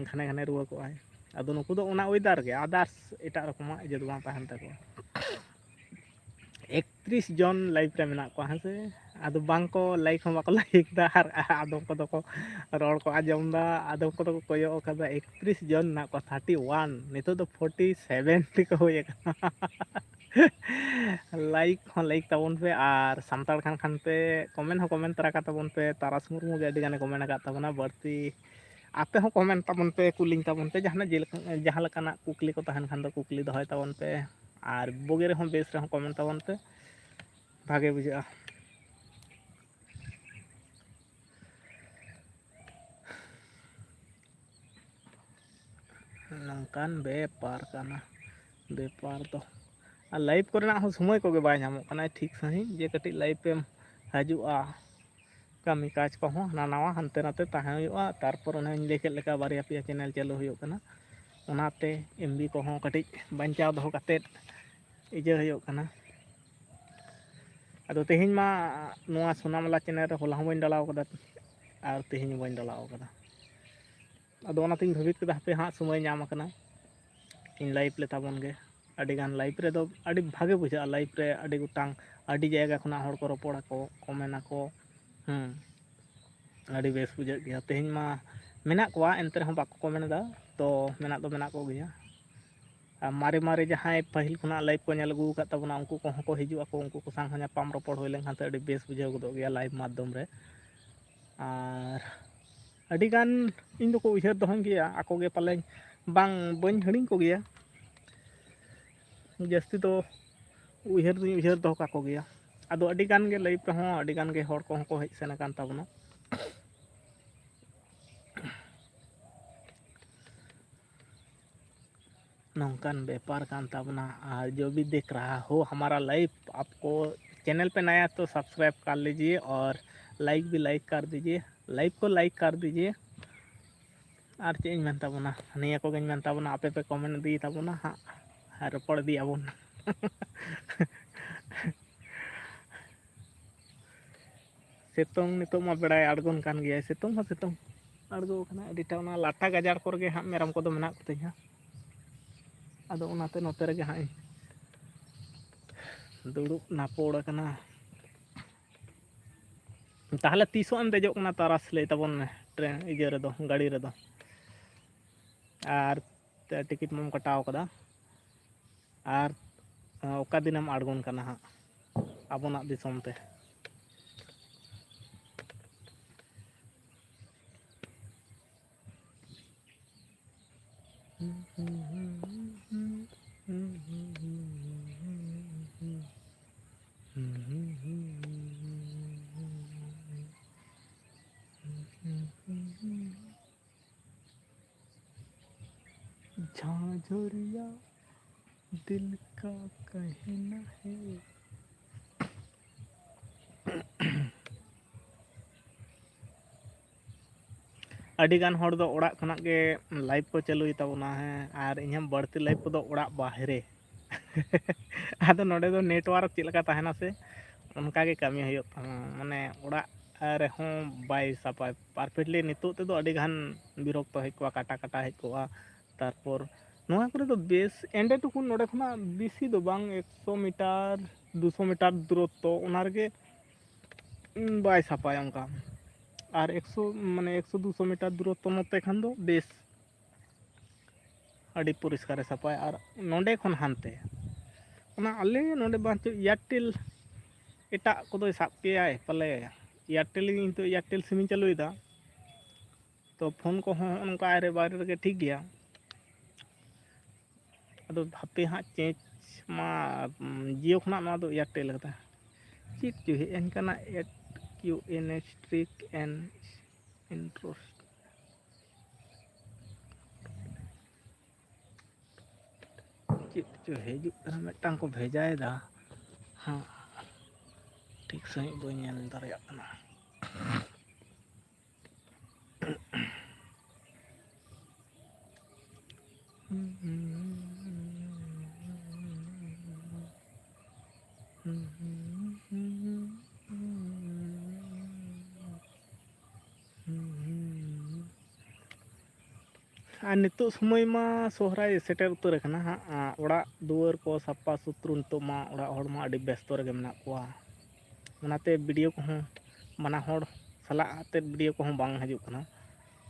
ᱜᱷᱟᱱᱮ ᱜᱷᱟᱱᱮ ᱨᱩᱣᱟᱹ ᱠᱚᱜᱼᱟᱭ᱾ ᱟᱫᱚ ᱱᱩᱠᱩ ᱫᱚ ᱚᱱᱟ ᱚᱭᱮᱫᱟᱨ ᱜᱮ, ᱟᱫᱟᱨᱥ ᱮᱴᱟᱜ ᱨᱚᱠᱚᱢᱟᱜ ᱤᱭᱟᱹ ᱫᱚ ᱵᱟᱝ ᱛᱟᱦᱮᱱ ᱛᱟᱠᱚᱣᱟ᱾ ᱮᱠᱛᱨᱤᱥ ᱡᱚᱱ ᱞᱟᱭᱤᱵᱷ ᱨᱮ ᱢᱮᱱᱟᱜ ᱠᱚᱣᱟ, ᱦᱮᱸ ᱥᱮ? ᱟᱫᱚ ᱵᱟᱝ ᱠᱚ ᱞᱟᱭᱤᱠ ᱦᱚᱸ ᱵᱟᱠᱚ ᱞᱟᱭᱤᱠ ᱮᱫᱟ, ᱟᱨ ᱟᱫᱚᱢ ᱠᱚᱫᱚ ᱠᱚ ᱨᱚᱲ ᱠᱚ ᱟᱸᱡᱚᱢ ᱮᱫᱟ, ᱟᱫᱚᱢ ᱠᱚᱫᱚ ᱠᱚ ᱠᱚᱭᱚᱜ ᱟᱠᱟᱫᱟ᱾ ᱮᱠᱛᱨᱤᱥ ᱡᱚᱱ ᱢᱮᱱᱟᱜ ᱠᱚᱣᱟ, ᱛᱷᱟᱨᱴᱤ ᱳᱣᱟᱱ, ᱱᱤᱛᱚᱜ ᱫᱚ ᱯᱷᱳᱨᱴᱤ ᱥᱮᱵᱷᱮᱱ ᱴᱤ ᱠᱚ ᱦᱩᱭ ᱟᱠᱟᱱᱟ᱾ ᱞᱟᱭᱤᱠ ᱦᱚᱸ ᱞᱟᱭᱤᱠ ᱛᱟᱵᱚᱱ ᱯᱮ, ᱟᱨ ᱥᱟᱱᱛᱟᱲ ᱠᱷᱟᱱ ᱠᱷᱟᱱ ᱯᱮ ᱠᱚᱢᱮᱱᱴ ᱦᱚᱸ ᱠᱚᱢᱮᱱᱴ ᱛᱚᱨᱟ ᱠᱟᱛᱟᱵᱚᱱ ᱯᱮ᱾ ᱛᱟᱨᱟᱥ ᱢᱩᱨᱢᱩ ᱜᱮ ᱟᱹᱰᱤ ᱜᱟᱱᱮ ᱠᱚᱢᱮᱱᱴ ᱟᱠᱟᱫ ᱛᱟᱵᱚᱱᱟ᱾ ᱵᱟᱹᱲᱛᱤ ᱟᱯᱮ ᱦᱚᱸ ᱠᱚᱢᱮᱱᱴ ᱛᱟᱵᱚᱱ ᱯᱮ, ᱠᱩᱞᱤᱧ ᱛᱟᱵᱚᱱ ᱯᱮ, ᱡᱟᱦᱟᱱᱟᱜ ᱡᱮᱞᱮᱠᱟ, ᱡᱟᱦᱟᱸ ᱞᱮᱠᱟᱱᱟᱜ ᱠᱩᱠᱞᱤ ᱠᱚ ᱛᱟᱦᱮᱱ ᱠᱷᱟᱱ ᱫᱚ ᱠᱩᱠᱞᱤ ᱫᱚᱦᱚᱭ ᱛᱟᱵᱚᱱ ᱯᱮ, ᱟᱨ ᱵᱩᱜᱤ ᱨᱮᱦᱚᱸ ᱵᱮᱥ ᱨᱮᱦᱚᱸ ᱠᱚᱢᱮᱱᱴ ᱛᱟᱵᱚᱱ ᱯᱮ, ᱵᱷᱟᱜᱮ ᱵᱩᱡᱷᱟᱹᱜᱼᱟ᱾ ᱱᱚᱝᱠᱟᱱ ᱵᱮᱯᱟᱨ ᱠᱟᱱᱟ ᱵᱮᱯᱟᱨ ᱫᱚ᱾ ᱟᱨ ᱞᱟᱭᱤᱵᱷ ᱠᱚᱨᱮᱱᱟᱜ ᱦᱚᱸ ᱥᱚᱢᱚᱭ ᱠᱚᱜᱮ ᱵᱟᱭ ᱧᱟᱢᱚᱜ ᱠᱟᱱᱟ ᱴᱷᱤᱠ ᱥᱟᱺᱦᱤᱡ, ᱡᱮ ᱠᱟᱹᱴᱤᱡ ᱞᱟᱭᱤᱵᱷ ᱮᱢ ᱦᱤᱡᱩᱜᱼᱟ᱾ ᱠᱟᱹᱢᱤ ᱠᱟᱡᱽ ᱠᱚᱦᱚᱸ ᱦᱟᱱᱟ ᱱᱟᱣᱟ ᱦᱟᱱᱛᱮ ᱱᱟᱛᱮ ᱛᱟᱦᱮᱸ ᱦᱩᱭᱩᱜᱼᱟ᱾ ᱛᱟᱨᱯᱚᱨ ᱚᱱᱮᱧ ᱞᱟᱹᱭ ᱠᱮᱫ ᱞᱮᱠᱟ ᱵᱟᱨᱭᱟ ᱯᱮᱭᱟ ᱪᱮᱱᱮᱞ ᱪᱟᱹᱞᱩ ᱦᱩᱭᱩᱜ ᱠᱟᱱᱟ, ᱚᱱᱟᱛᱮ ᱮᱢ ᱵᱤ ᱠᱚᱦᱚᱸ ᱠᱟᱹᱴᱤᱡ ᱵᱟᱧᱪᱟᱣ ᱫᱚᱦᱚ ᱠᱟᱛᱮᱫ ᱤᱭᱟᱹ ᱦᱩᱭᱩᱜ ᱠᱟᱱᱟ᱾ ᱟᱫᱚ ᱛᱮᱦᱮᱧ ᱢᱟ ᱱᱚᱣᱟ ᱥᱳᱱᱟᱢᱟᱞᱟ ᱪᱮᱱᱮᱞ ᱨᱮ ᱦᱚᱞᱟ ᱦᱚᱸ ᱵᱟᱹᱧ ᱰᱟᱞᱟᱣ ᱠᱟᱫᱟ, ᱟᱨ ᱛᱮᱦᱮᱧ ᱦᱚᱸ ᱵᱟᱹᱧ ᱰᱟᱞᱟᱣ ᱠᱟᱫᱟ᱾ ᱟᱫᱚ ᱚᱱᱟᱛᱤᱧ ᱵᱷᱟᱹᱵᱤᱛ ᱠᱮᱫᱟ, ᱦᱟᱯᱮ ᱦᱟᱸᱜ ᱥᱚᱢᱚᱭ ᱧᱟᱢ ᱟᱠᱟᱱᱟ, ᱤᱧ ᱞᱟᱭᱤᱵᱷ ᱞᱮ ᱛᱟᱵᱚᱱ ᱜᱮ᱾ ᱟᱹᱰᱤᱜᱟᱱ ᱞᱟᱭᱤᱵᱷ ᱨᱮᱫᱚ ᱟᱹᱰᱤ ᱵᱷᱟᱜᱮ ᱵᱩᱡᱷᱟᱹᱜᱼᱟ᱾ ᱞᱟᱭᱤᱵᱷ ᱨᱮ ᱟᱹᱰᱤ ᱜᱚᱴᱟᱝ, ᱟᱹᱰᱤ ᱡᱟᱭᱜᱟ ᱠᱷᱚᱱᱟᱜ ᱦᱚᱲ ᱠᱚ ᱨᱚᱯᱚᱲ ᱟᱠᱚ, ᱠᱚᱢᱮᱱ ᱟᱠᱚ, ᱦᱮᱸ, ᱟᱹᱰᱤ ᱵᱮᱥ ᱵᱩᱡᱷᱟᱹᱜ ᱜᱮᱭᱟ᱾ ᱛᱮᱦᱮᱧ ᱢᱟ ᱢᱮᱱᱟᱜ ᱠᱚᱣᱟ, ᱮᱱᱛᱮ ᱨᱮᱦᱚᱸ ᱵᱟᱠᱚ ᱠᱚᱢᱮᱱ ᱮᱫᱟ, ᱛᱚ ᱢᱮᱱᱟᱜ ᱫᱚ ᱢᱮᱱᱟᱜ ᱠᱚᱜᱮᱭᱟ᱾ ᱟᱨ ᱢᱟᱨᱮ ᱢᱟᱨᱮ ᱡᱟᱦᱟᱸᱭ ᱯᱟᱹᱦᱤᱞ ᱠᱷᱚᱱᱟᱜ live ᱠᱚ ᱧᱮᱞ ᱟᱹᱜᱩ ᱟᱠᱟᱫ ᱛᱟᱵᱚᱱᱟ, ᱩᱱᱠᱩ ᱠᱚᱦᱚᱸ ᱠᱚ ᱦᱤᱡᱩᱜ ᱟᱠᱚ, ᱩᱱᱠᱩ ᱠᱚ ᱥᱟᱶ ᱦᱚᱸ ᱧᱟᱯᱟᱢ ᱨᱚᱯᱚᱲ ᱦᱩᱭ ᱞᱮᱱᱠᱷᱟᱱ ᱥᱮ ᱟᱹᱰᱤ ᱵᱮᱥ ᱵᱩᱡᱷᱟᱹᱣ ᱜᱚᱫᱚᱜ ᱜᱮᱭᱟ live ᱢᱟᱫᱽᱫᱷᱚᱢ ᱨᱮ᱾ ᱟᱨ ᱟᱹᱰᱤᱜᱟᱱ ᱤᱧ ᱫᱚᱠᱚ ᱩᱭᱦᱟᱹᱨ ᱫᱚᱦᱚᱧ ᱜᱮᱭᱟ, ᱟᱠᱚ ᱜᱮ ᱯᱟᱞᱮᱧ ᱵᱟᱝ, ᱵᱟᱹᱧ ᱦᱤᱲᱤᱧ ᱠᱚᱜᱮᱭᱟ᱾ ᱡᱟᱹᱥᱛᱤ ᱫᱚ ᱩᱭᱦᱟᱹᱨ ᱫᱩᱧ ᱩᱭᱦᱟᱹᱨ ᱫᱚᱦᱚ ᱠᱟᱠᱚ ᱜᱮᱭᱟ᱾ ᱟᱫᱚ ᱟᱹᱰᱤ ᱜᱟᱱ ᱜᱮ live ᱨᱮᱦᱚᱸ ᱟᱹᱰᱤ ᱜᱟᱱ ᱜᱮ ᱦᱚᱲ ᱠᱚᱦᱚᱸ ᱠᱚ ᱦᱮᱡ ᱥᱮᱱ ᱟᱠᱟᱱ ᱛᱟᱵᱚᱱᱟ᱾ ᱱᱚᱝᱠᱟᱱ ᱵᱮᱯᱟᱨ ᱠᱟᱱ ᱛᱟᱵᱚᱱᱟ᱾ ᱟᱨ जो भी देख रहा हो हमारा live, आपको चैनल पे नया तो सब्सक्राइब कर लीजिए और लाइक भी लाइक कर दीजिए, लाइव को लाइक कर दीजिए᱾ ᱟᱨ ᱪᱮᱫ ᱤᱧ ᱢᱮᱱ ᱛᱟᱵᱚᱱᱟ, ᱱᱤᱭᱟᱹ ᱠᱚᱜᱮᱧ ᱢᱮᱱ ᱛᱟᱵᱚᱱᱟ, ᱟᱯᱮ ᱯᱮ ᱠᱚᱢᱮᱱᱴ ᱤᱫᱤᱭ ᱛᱟᱵᱚᱱᱟ ᱦᱟᱸᱜ, ᱟᱨ ᱨᱚᱯᱚᱲ ᱤᱫᱤᱭᱟᱵᱚᱱ᱾ ᱥᱤᱛᱩᱝ ᱱᱤᱛᱚᱜ ᱢᱟ ᱵᱮᱲᱟᱭ ᱟᱬᱜᱚᱱ ᱠᱟᱱ ᱜᱮᱭᱟᱭ, ᱥᱤᱛᱩᱝ ᱦᱚᱸ ᱥᱤᱛᱩᱝ ᱟᱬᱜᱚ ᱟᱠᱟᱱᱟ ᱟᱹᱰᱤᱴᱟ᱾ ᱚᱱᱟ ᱞᱟᱴᱟ ᱜᱟᱡᱟᱲ ᱠᱚᱨᱮ ᱜᱮ ᱦᱟᱸᱜ ᱢᱮᱨᱚᱢ ᱠᱚᱫᱚ ᱢᱮᱱᱟᱜ ᱠᱚᱛᱤᱧᱟ᱾ ᱟᱫᱚ ᱚᱱᱟᱛᱮ ᱱᱚᱛᱮ ᱨᱮᱜᱮ ᱦᱟᱸᱜ ᱤᱧ ᱫᱩᱲᱩᱵ ᱱᱟᱯᱚᱲ ᱟᱠᱟᱱᱟ᱾ ᱛᱟᱦᱚᱞᱮ ᱛᱤᱥᱚᱜ ᱮᱢ ᱫᱮᱡᱚᱜ ᱠᱟᱱᱟ ᱛᱟᱨᱟᱥ, ᱞᱟᱹᱭ ᱛᱟᱵᱚᱱ ᱢᱮ, ᱴᱨᱮᱱ ᱤᱭᱟᱹ ᱨᱮᱫᱚ, ᱜᱟᱹᱰᱤ ᱨᱮᱫᱚ? ᱟᱨ ᱴᱤᱠᱤᱴ ᱢᱟᱢ ᱠᱟᱴᱟᱣ ᱠᱟᱫᱟ, ᱟᱨ ᱚᱠᱟ ᱫᱤᱱᱮᱢ ᱟᱬᱜᱚᱱ ᱠᱟᱱᱟ ᱦᱟᱸᱜ ᱟᱵᱚᱱᱟᱜ ᱫᱤᱥᱚᱢ ᱛᱮ? झांझरिया दिल का कहना है। ᱟᱹᱰᱤᱜᱟᱱ ᱦᱚᱲ ᱫᱚ ᱚᱲᱟᱜ ᱠᱷᱚᱱᱟᱜ ᱜᱮ ᱞᱟᱭᱤᱵᱷ ᱠᱚ ᱪᱟᱹᱞᱩᱭ ᱛᱟᱵᱚᱱᱟ, ᱦᱮᱸ, ᱟᱨ ᱤᱧ ᱦᱚᱸ ᱵᱟᱹᱲᱛᱤ ᱞᱟᱭᱤᱵᱷ ᱠᱚᱫᱚ ᱚᱲᱟᱜ ᱵᱟᱦᱨᱮ᱾ ᱟᱫᱚ ᱱᱚᱰᱮ ᱫᱚ ᱱᱮᱴᱣᱟᱨᱠ ᱪᱮᱫ ᱞᱮᱠᱟ ᱛᱟᱦᱮᱱᱟ ᱥᱮ, ᱚᱱᱠᱟ ᱜᱮ ᱠᱟᱹᱢᱤ ᱦᱩᱭᱩᱜ ᱛᱟᱢᱟ, ᱢᱟᱱᱮ ᱚᱲᱟᱜ ᱨᱮᱦᱚᱸ ᱵᱟᱭ ᱥᱟᱯᱟᱭ ᱯᱟᱨᱯᱷᱮᱠᱴᱞᱤ᱾ ᱱᱤᱛᱚᱜ ᱛᱮᱫᱚ ᱟᱹᱰᱤ ᱜᱟᱱ ᱵᱤᱨᱚᱠᱛᱚ ᱦᱮᱡ ᱠᱚᱜᱼᱟ, ᱠᱟᱴᱟ ᱠᱟᱴᱟ ᱦᱮᱡ ᱠᱚᱜᱼᱟ᱾ ᱛᱟᱨᱯᱚᱨ ᱱᱚᱣᱟ ᱠᱚᱨᱮ ᱫᱚ ᱵᱮᱥ ᱮᱸᱰᱮ ᱴᱩᱠᱩᱱ, ᱱᱚᱰᱮ ᱠᱷᱚᱱᱟᱜ ᱵᱮᱥᱤ ᱫᱚ ᱵᱟᱝ, ᱮᱠᱥᱚ ᱢᱤᱴᱟᱨ, ᱫᱩᱥᱚ ᱢᱤᱴᱟᱨ ᱫᱩᱨᱚᱛᱛᱚ, ᱚᱱᱟ ᱨᱮᱜᱮ, ᱩᱸ, ᱵᱟᱭ ᱥᱟᱯᱟᱭᱟ ᱚᱱᱠᱟ᱾ ᱟᱨ ᱮᱠᱥᱚ, ᱢᱟᱱᱮ ᱮᱠᱥᱚ ᱫᱩᱥᱚ ᱢᱤᱴᱟᱨ ᱫᱩᱨᱚᱛᱛᱚ ᱱᱚᱛᱮ ᱠᱷᱟᱱ ᱫᱚ ᱵᱮᱥ᱾ ᱟᱹᱰᱤ ᱯᱚᱨᱤᱥᱠᱟᱨᱮ ᱥᱟᱯᱷᱟᱭᱟ᱾ ᱟᱨ ᱱᱚᱰᱮ ᱠᱷᱚᱱ ᱦᱟᱱᱛᱮ, ᱚᱱᱟ ᱟᱞᱮ ᱱᱚᱰᱮ ᱵᱟᱝ ᱪᱚ ᱮᱭᱟᱨᱴᱮᱞ ᱮᱴᱟᱜ ᱠᱚᱫᱚᱭ ᱥᱟᱵ ᱠᱮᱭᱟᱭ ᱯᱟᱞᱮ᱾ ᱮᱭᱟᱨᱴᱮᱞ ᱤᱧ ᱱᱤᱛᱚᱜ ᱮᱭᱟᱨᱴᱮᱞ ᱥᱤᱢᱤᱧ ᱪᱟᱹᱞᱩᱭᱮᱫᱟ, ᱛᱚ ᱯᱷᱳᱱ ᱠᱚᱦᱚᱸ ᱱᱚᱜᱼᱚ ᱱᱚᱝᱠᱟ ᱟᱭᱨᱮ ᱵᱟᱭᱨᱮ ᱨᱮᱜᱮ ᱴᱷᱤᱠ ᱜᱮᱭᱟ᱾ ᱟᱫᱚ ᱦᱟᱯᱮ ᱦᱟᱸᱜ ᱪᱮᱧᱡᱽ ᱢᱟ, ᱡᱤᱭᱳ ᱠᱷᱚᱱᱟᱜ ᱱᱚᱣᱟ ᱫᱚ ᱮᱭᱟᱨᱴᱮᱞ ᱠᱟᱫᱟ᱾ ᱪᱮᱫ ᱪᱚ ᱦᱮᱡ ᱟᱹᱧ ᱠᱟᱱᱟ, ᱮᱴ ᱠᱤᱭᱩ ᱮᱱ ᱮᱥ ᱴᱨᱤᱠ ᱮᱱ ᱤᱱᱴᱨᱳᱥᱴ᱾ ᱪᱮᱫ ᱪᱚ ᱦᱤᱡᱩᱜ ᱠᱟᱱᱟ, ᱢᱤᱫᱴᱟᱝ ᱠᱚ ᱵᱷᱮᱡᱟᱭᱮᱫᱟ᱾ ᱦᱮᱸ, ᱴᱷᱤᱠ ᱥᱟᱺᱦᱤᱡ ᱵᱟᱹᱧ ᱧᱮᱞ ᱫᱟᱲᱮᱭᱟᱜ ᱠᱟᱱᱟ᱾ ᱟᱨ ᱱᱤᱛᱚᱜ ᱥᱚᱢᱚᱭ ᱢᱟ ᱥᱚᱦᱨᱟᱭ ᱥᱮᱴᱮᱨ ᱩᱛᱟᱹᱨ ᱟᱠᱟᱱᱟ ᱦᱟᱸᱜ᱾ ᱟᱸ, ᱚᱲᱟᱜ ᱫᱩᱣᱟᱹᱨ ᱠᱚ ᱥᱟᱯᱷᱟ ᱥᱩᱛᱨᱩ ᱱᱤᱛᱚᱜ ᱢᱟ ᱚᱲᱟᱜ ᱦᱚᱲ ᱢᱟ ᱟᱹᱰᱤ ᱵᱮᱥᱛᱚ ᱨᱮᱜᱮ ᱢᱮᱱᱟᱜ ᱠᱚᱣᱟ᱾ ᱚᱱᱟᱛᱮ ᱵᱷᱤᱰᱤᱭᱳ ᱠᱚᱦᱚᱸ ᱵᱟᱱᱟ ᱦᱚᱲ ᱥᱟᱞᱟᱜ ᱟᱛᱮᱫ ᱵᱷᱤᱰᱤᱭᱳ ᱠᱚᱦᱚᱸ ᱵᱟᱝ ᱦᱤᱡᱩᱜ ᱠᱟᱱᱟ᱾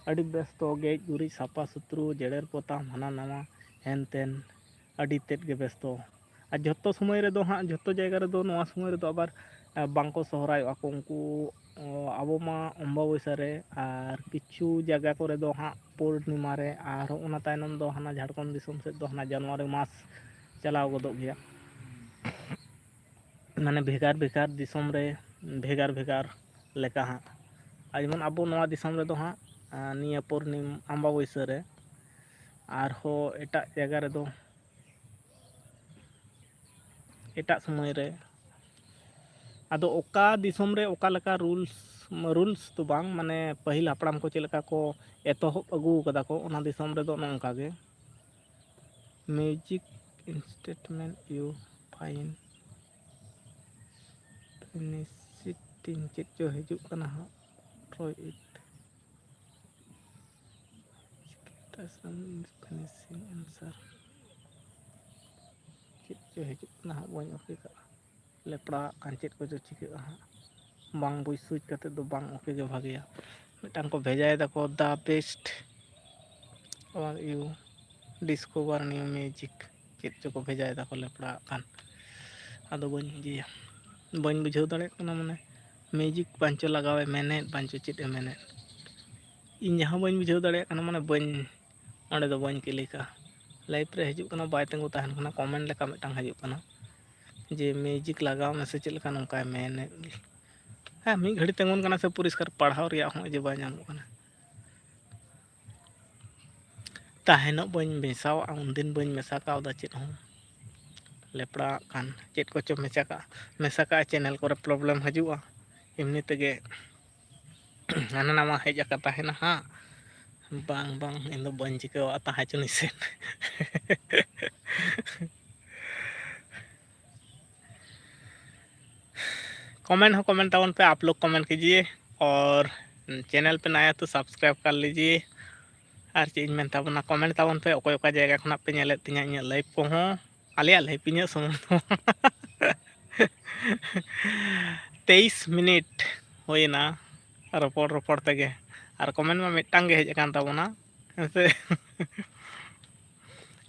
ᱟᱹᱰᱤ ᱵᱮᱥᱛᱚ, ᱜᱮᱡ ᱜᱩᱨᱤᱡ, ᱥᱟᱯᱷᱟ ᱥᱩᱛᱨᱩ, ᱡᱮᱨᱮᱲ ᱯᱚᱛᱟᱣ, ᱦᱟᱱᱟ ᱱᱟᱣᱟ ᱦᱮᱱ ᱛᱮᱱ, ᱟᱹᱰᱤ ᱛᱮᱫ ᱜᱮ ᱵᱮᱥᱛᱚ᱾ ᱟᱨ ᱡᱷᱚᱛᱚ ᱥᱚᱢᱚᱭ ᱨᱮᱫᱚ ᱦᱟᱸᱜ, ᱡᱷᱚᱛᱚ ᱡᱟᱭᱜᱟ ᱨᱮᱫᱚ ᱱᱚᱣᱟ ᱥᱚᱢᱚᱭ ᱨᱮᱫᱚ ᱟᱵᱟᱨ, ᱟ, ᱵᱟᱝᱠᱚ ᱥᱚᱦᱨᱟᱭᱚᱜᱼᱟ ᱠᱚ ᱩᱱᱠᱩ᱾ ᱚ, ᱟᱵᱚ ᱢᱟ ᱚᱢᱵᱟᱵᱚᱭᱥᱟ ᱨᱮ, ᱟᱨ ᱠᱤᱪᱷᱩ ᱡᱟᱭᱜᱟ ᱠᱚᱨᱮ ᱫᱚ ᱦᱟᱸᱜ ᱯᱩᱨᱱᱤᱢᱟ ᱨᱮ, ᱟᱨ ᱚᱱᱟ ᱛᱟᱭᱱᱚᱢ ᱫᱚ ᱦᱟᱱᱟ ᱡᱷᱟᱲᱠᱷᱚᱸᱰ ᱫᱤᱥᱚᱢ ᱥᱮᱫ ᱫᱚ ᱦᱟᱱᱟ ᱡᱟᱱᱩᱣᱟᱨᱤ ᱢᱟᱥ ᱪᱟᱞᱟᱣ ᱜᱚᱫᱚᱜ ᱜᱮᱭᱟ᱾ ᱢᱟᱱᱮ ᱵᱷᱮᱜᱟᱨ ᱵᱷᱮᱜᱟᱨ ᱫᱤᱥᱚᱢ ᱨᱮ ᱵᱷᱮᱜᱟᱨ ᱵᱷᱮᱜᱟᱨ ᱞᱮᱠᱟ ᱦᱟᱸᱜ᱾ ᱟᱨ ᱡᱮᱢᱚᱱ ᱟᱵᱚ ᱱᱚᱣᱟ ᱫᱤᱥᱚᱢ ᱨᱮᱫᱚ ᱦᱟᱸᱜ, ᱟ, ᱱᱤᱭᱟᱹ ᱯᱩᱨᱱᱤᱢ ᱟᱢᱵᱟᱵᱟᱹᱭᱥᱟᱹ ᱨᱮ, ᱟᱨᱦᱚᱸ ᱮᱴᱟᱜ ᱡᱟᱭᱜᱟ ᱨᱮᱫᱚ ᱮᱴᱟᱜ ᱥᱚᱢᱚᱭ ᱨᱮ᱾ ᱟᱫᱚ ᱚᱠᱟ ᱫᱤᱥᱚᱢ ᱨᱮ ᱚᱠᱟ ᱞᱮᱠᱟ ᱨᱩᱞᱥ, ᱨᱩᱞᱥ ᱫᱚ ᱵᱟᱝ, ᱢᱟᱱᱮ ᱯᱟᱹᱦᱤᱞ ᱦᱟᱯᱲᱟᱢ ᱠᱚ ᱪᱮᱫ ᱞᱮᱠᱟ ᱠᱚ ᱮᱛᱚᱦᱚᱵ ᱟᱹᱜᱩ ᱠᱟᱫᱟ ᱠᱚ, ᱚᱱᱟ ᱫᱤᱥᱚᱢ ᱨᱮᱫᱚ ᱚᱱᱮ ᱚᱱᱠᱟ ᱜᱮ᱾ Music instrument you find, finishing ᱪᱮᱫ ᱪᱚ ᱦᱤᱡᱩᱜ ᱠᱟᱱᱟ ᱦᱟᱸᱜ, try it. Finishing answer ᱪᱮᱫ ᱪᱚ ᱦᱤᱡᱩᱜ ᱠᱟᱱᱟ ᱦᱟᱸᱜ, ᱵᱟᱹᱧ ᱳᱠᱮ ᱠᱟᱜᱼᱟ᱾ ᱞᱮᱯᱲᱟ ᱠᱷᱟᱱ ᱪᱮᱫ ᱠᱚᱪᱚ ᱪᱤᱠᱟᱹᱜᱼᱟ ᱦᱟᱸᱜ, ᱵᱟᱝ ᱵᱩᱡᱽ ᱥᱩᱡᱽ ᱠᱟᱛᱮᱫ ᱫᱚ ᱵᱟᱝ ᱳᱠᱮ ᱜᱮ ᱵᱷᱟᱜᱮᱭᱟ᱾ ᱢᱤᱫᱴᱟᱝ ᱠᱚ ᱵᱷᱮᱡᱟᱭ ᱫᱟᱠᱚ, the best, or you Discover new music, ᱪᱮᱫ ᱪᱚᱠᱚ ᱵᱷᱮᱡᱟᱭ ᱫᱟᱠᱚ ᱞᱮᱯᱲᱟᱜ ᱠᱟᱱ᱾ ᱟᱫᱚ ᱵᱟᱹᱧ ᱤᱭᱟᱹᱭᱟ, ᱵᱟᱹᱧ ᱵᱩᱡᱷᱟᱹᱣ ᱫᱟᱲᱮᱭᱟᱜ ᱠᱟᱱᱟ, ᱢᱟᱱᱮ music ᱵᱟᱧᱪᱚ ᱞᱟᱜᱟᱣᱮ ᱢᱮᱱᱮᱫ, ᱵᱟᱧᱪᱚ ᱪᱮᱫ ᱮ ᱢᱮᱱᱮᱫ᱾ ᱤᱧ ᱡᱟᱦᱟᱸ ᱵᱟᱹᱧ ᱵᱩᱡᱷᱟᱹᱣ ᱫᱟᱲᱮᱭᱟᱜ ᱠᱟᱱᱟ, ᱢᱟᱱᱮ ᱵᱟᱹᱧ, ᱚᱸᱰᱮ ᱫᱚ ᱵᱟᱹᱧ ᱠᱞᱤᱠᱟ᱾ Live ᱨᱮ ᱦᱤᱡᱩᱜ ᱠᱟᱱᱟ, ᱵᱟᱭ ᱛᱤᱸᱜᱩ ᱛᱟᱦᱮᱱ ᱠᱟᱱᱟ, comment ᱞᱮᱠᱟ ᱢᱤᱫᱴᱟᱝ ᱦᱤᱡᱩᱜ ᱠᱟᱱᱟ ᱡᱮ music ᱞᱟᱜᱟᱣ ᱢᱮᱥᱮ ᱪᱮᱫ ᱞᱮᱠᱟ ᱱᱚᱝᱠᱟᱭ ᱢᱮᱱᱮᱫ᱾ ᱦᱮᱸ, ᱢᱤᱫ ᱜᱷᱟᱹᱲᱤ ᱛᱤᱸᱜᱩᱱ ᱠᱟᱱᱟ ᱥᱮ ᱯᱚᱨᱤᱥᱠᱟᱨ ᱯᱟᱲᱦᱟᱣ ᱨᱮᱭᱟᱜ ᱦᱚᱸ ᱤᱭᱟᱹ ᱵᱟᱭ ᱧᱟᱢᱚᱜ ᱠᱟᱱᱟ᱾ ᱛᱟᱦᱮᱱᱚᱜ ᱵᱟᱹᱧ ᱢᱮᱥᱟᱣᱟᱜᱼᱟ, ᱩᱱᱫᱤᱱ ᱵᱟᱹᱧ ᱢᱮᱥᱟ ᱠᱟᱣᱫᱟ ᱪᱮᱫ ᱦᱚᱸ᱾ ᱞᱮᱯᱲᱟᱜ ᱠᱟᱱ ᱪᱮᱫ ᱠᱚᱪᱚ ᱢᱮᱥᱟ ᱠᱟᱜᱼᱟ, ᱢᱮᱥᱟ ᱠᱟᱜᱼᱟ, channel ᱠᱚᱨᱮ problem ᱦᱤᱡᱩᱜᱼᱟ᱾ ᱮᱢᱱᱤ ᱛᱮᱜᱮ ᱦᱟᱱᱟ ᱱᱟᱣᱟ ᱦᱮᱡ ᱟᱠᱟ ᱛᱟᱦᱮᱱᱟ ᱦᱟᱸᱜ᱾ ᱵᱟᱝ, ᱵᱟᱝ, ᱤᱧ ᱫᱚ ᱵᱟᱹᱧ ᱪᱤᱠᱟᱹᱣᱟ, ᱛᱟᱦᱮᱸ ᱦᱚᱪᱚᱱᱤᱡ ᱥᱮ᱾ Comment ᱦᱚᱸ comment ᱛᱟᱵᱚᱱ ᱯᱮ, आप लोग comment कीजिए, और channel पे नया तो subscribe कर लीजिए। ᱟᱨ ᱪᱮᱫ ᱤᱧ ᱢᱮᱱ ᱛᱟᱵᱚᱱᱟ, comment ᱛᱟᱵᱚᱱ ᱯᱮ, ᱚᱠᱚᱭ ᱚᱠᱟ ᱡᱟᱭᱜᱟ ᱠᱷᱚᱱᱟᱜ ᱯᱮ ᱧᱮᱞᱮᱫ ᱛᱤᱧᱟ ᱤᱧᱟᱹᱜ live ᱠᱚᱦᱚᱸ, ᱟᱞᱮᱭᱟᱜ live ᱤᱧᱟᱹᱜ ᱥᱩᱢᱩᱝ ᱫᱚ᱾ ᱛᱮᱭᱤᱥ ᱢᱤᱱᱤᱴ ᱦᱩᱭᱮᱱᱟ ᱨᱚᱯᱚᱲ ᱨᱚᱯᱚᱲ ᱛᱮᱜᱮ, ᱟᱨ comment ᱢᱟ ᱢᱤᱫᱴᱟᱝ ᱜᱮ ᱦᱮᱡ ᱟᱠᱟᱱ ᱛᱟᱵᱚᱱᱟ, ᱦᱮᱸ ᱥᱮ?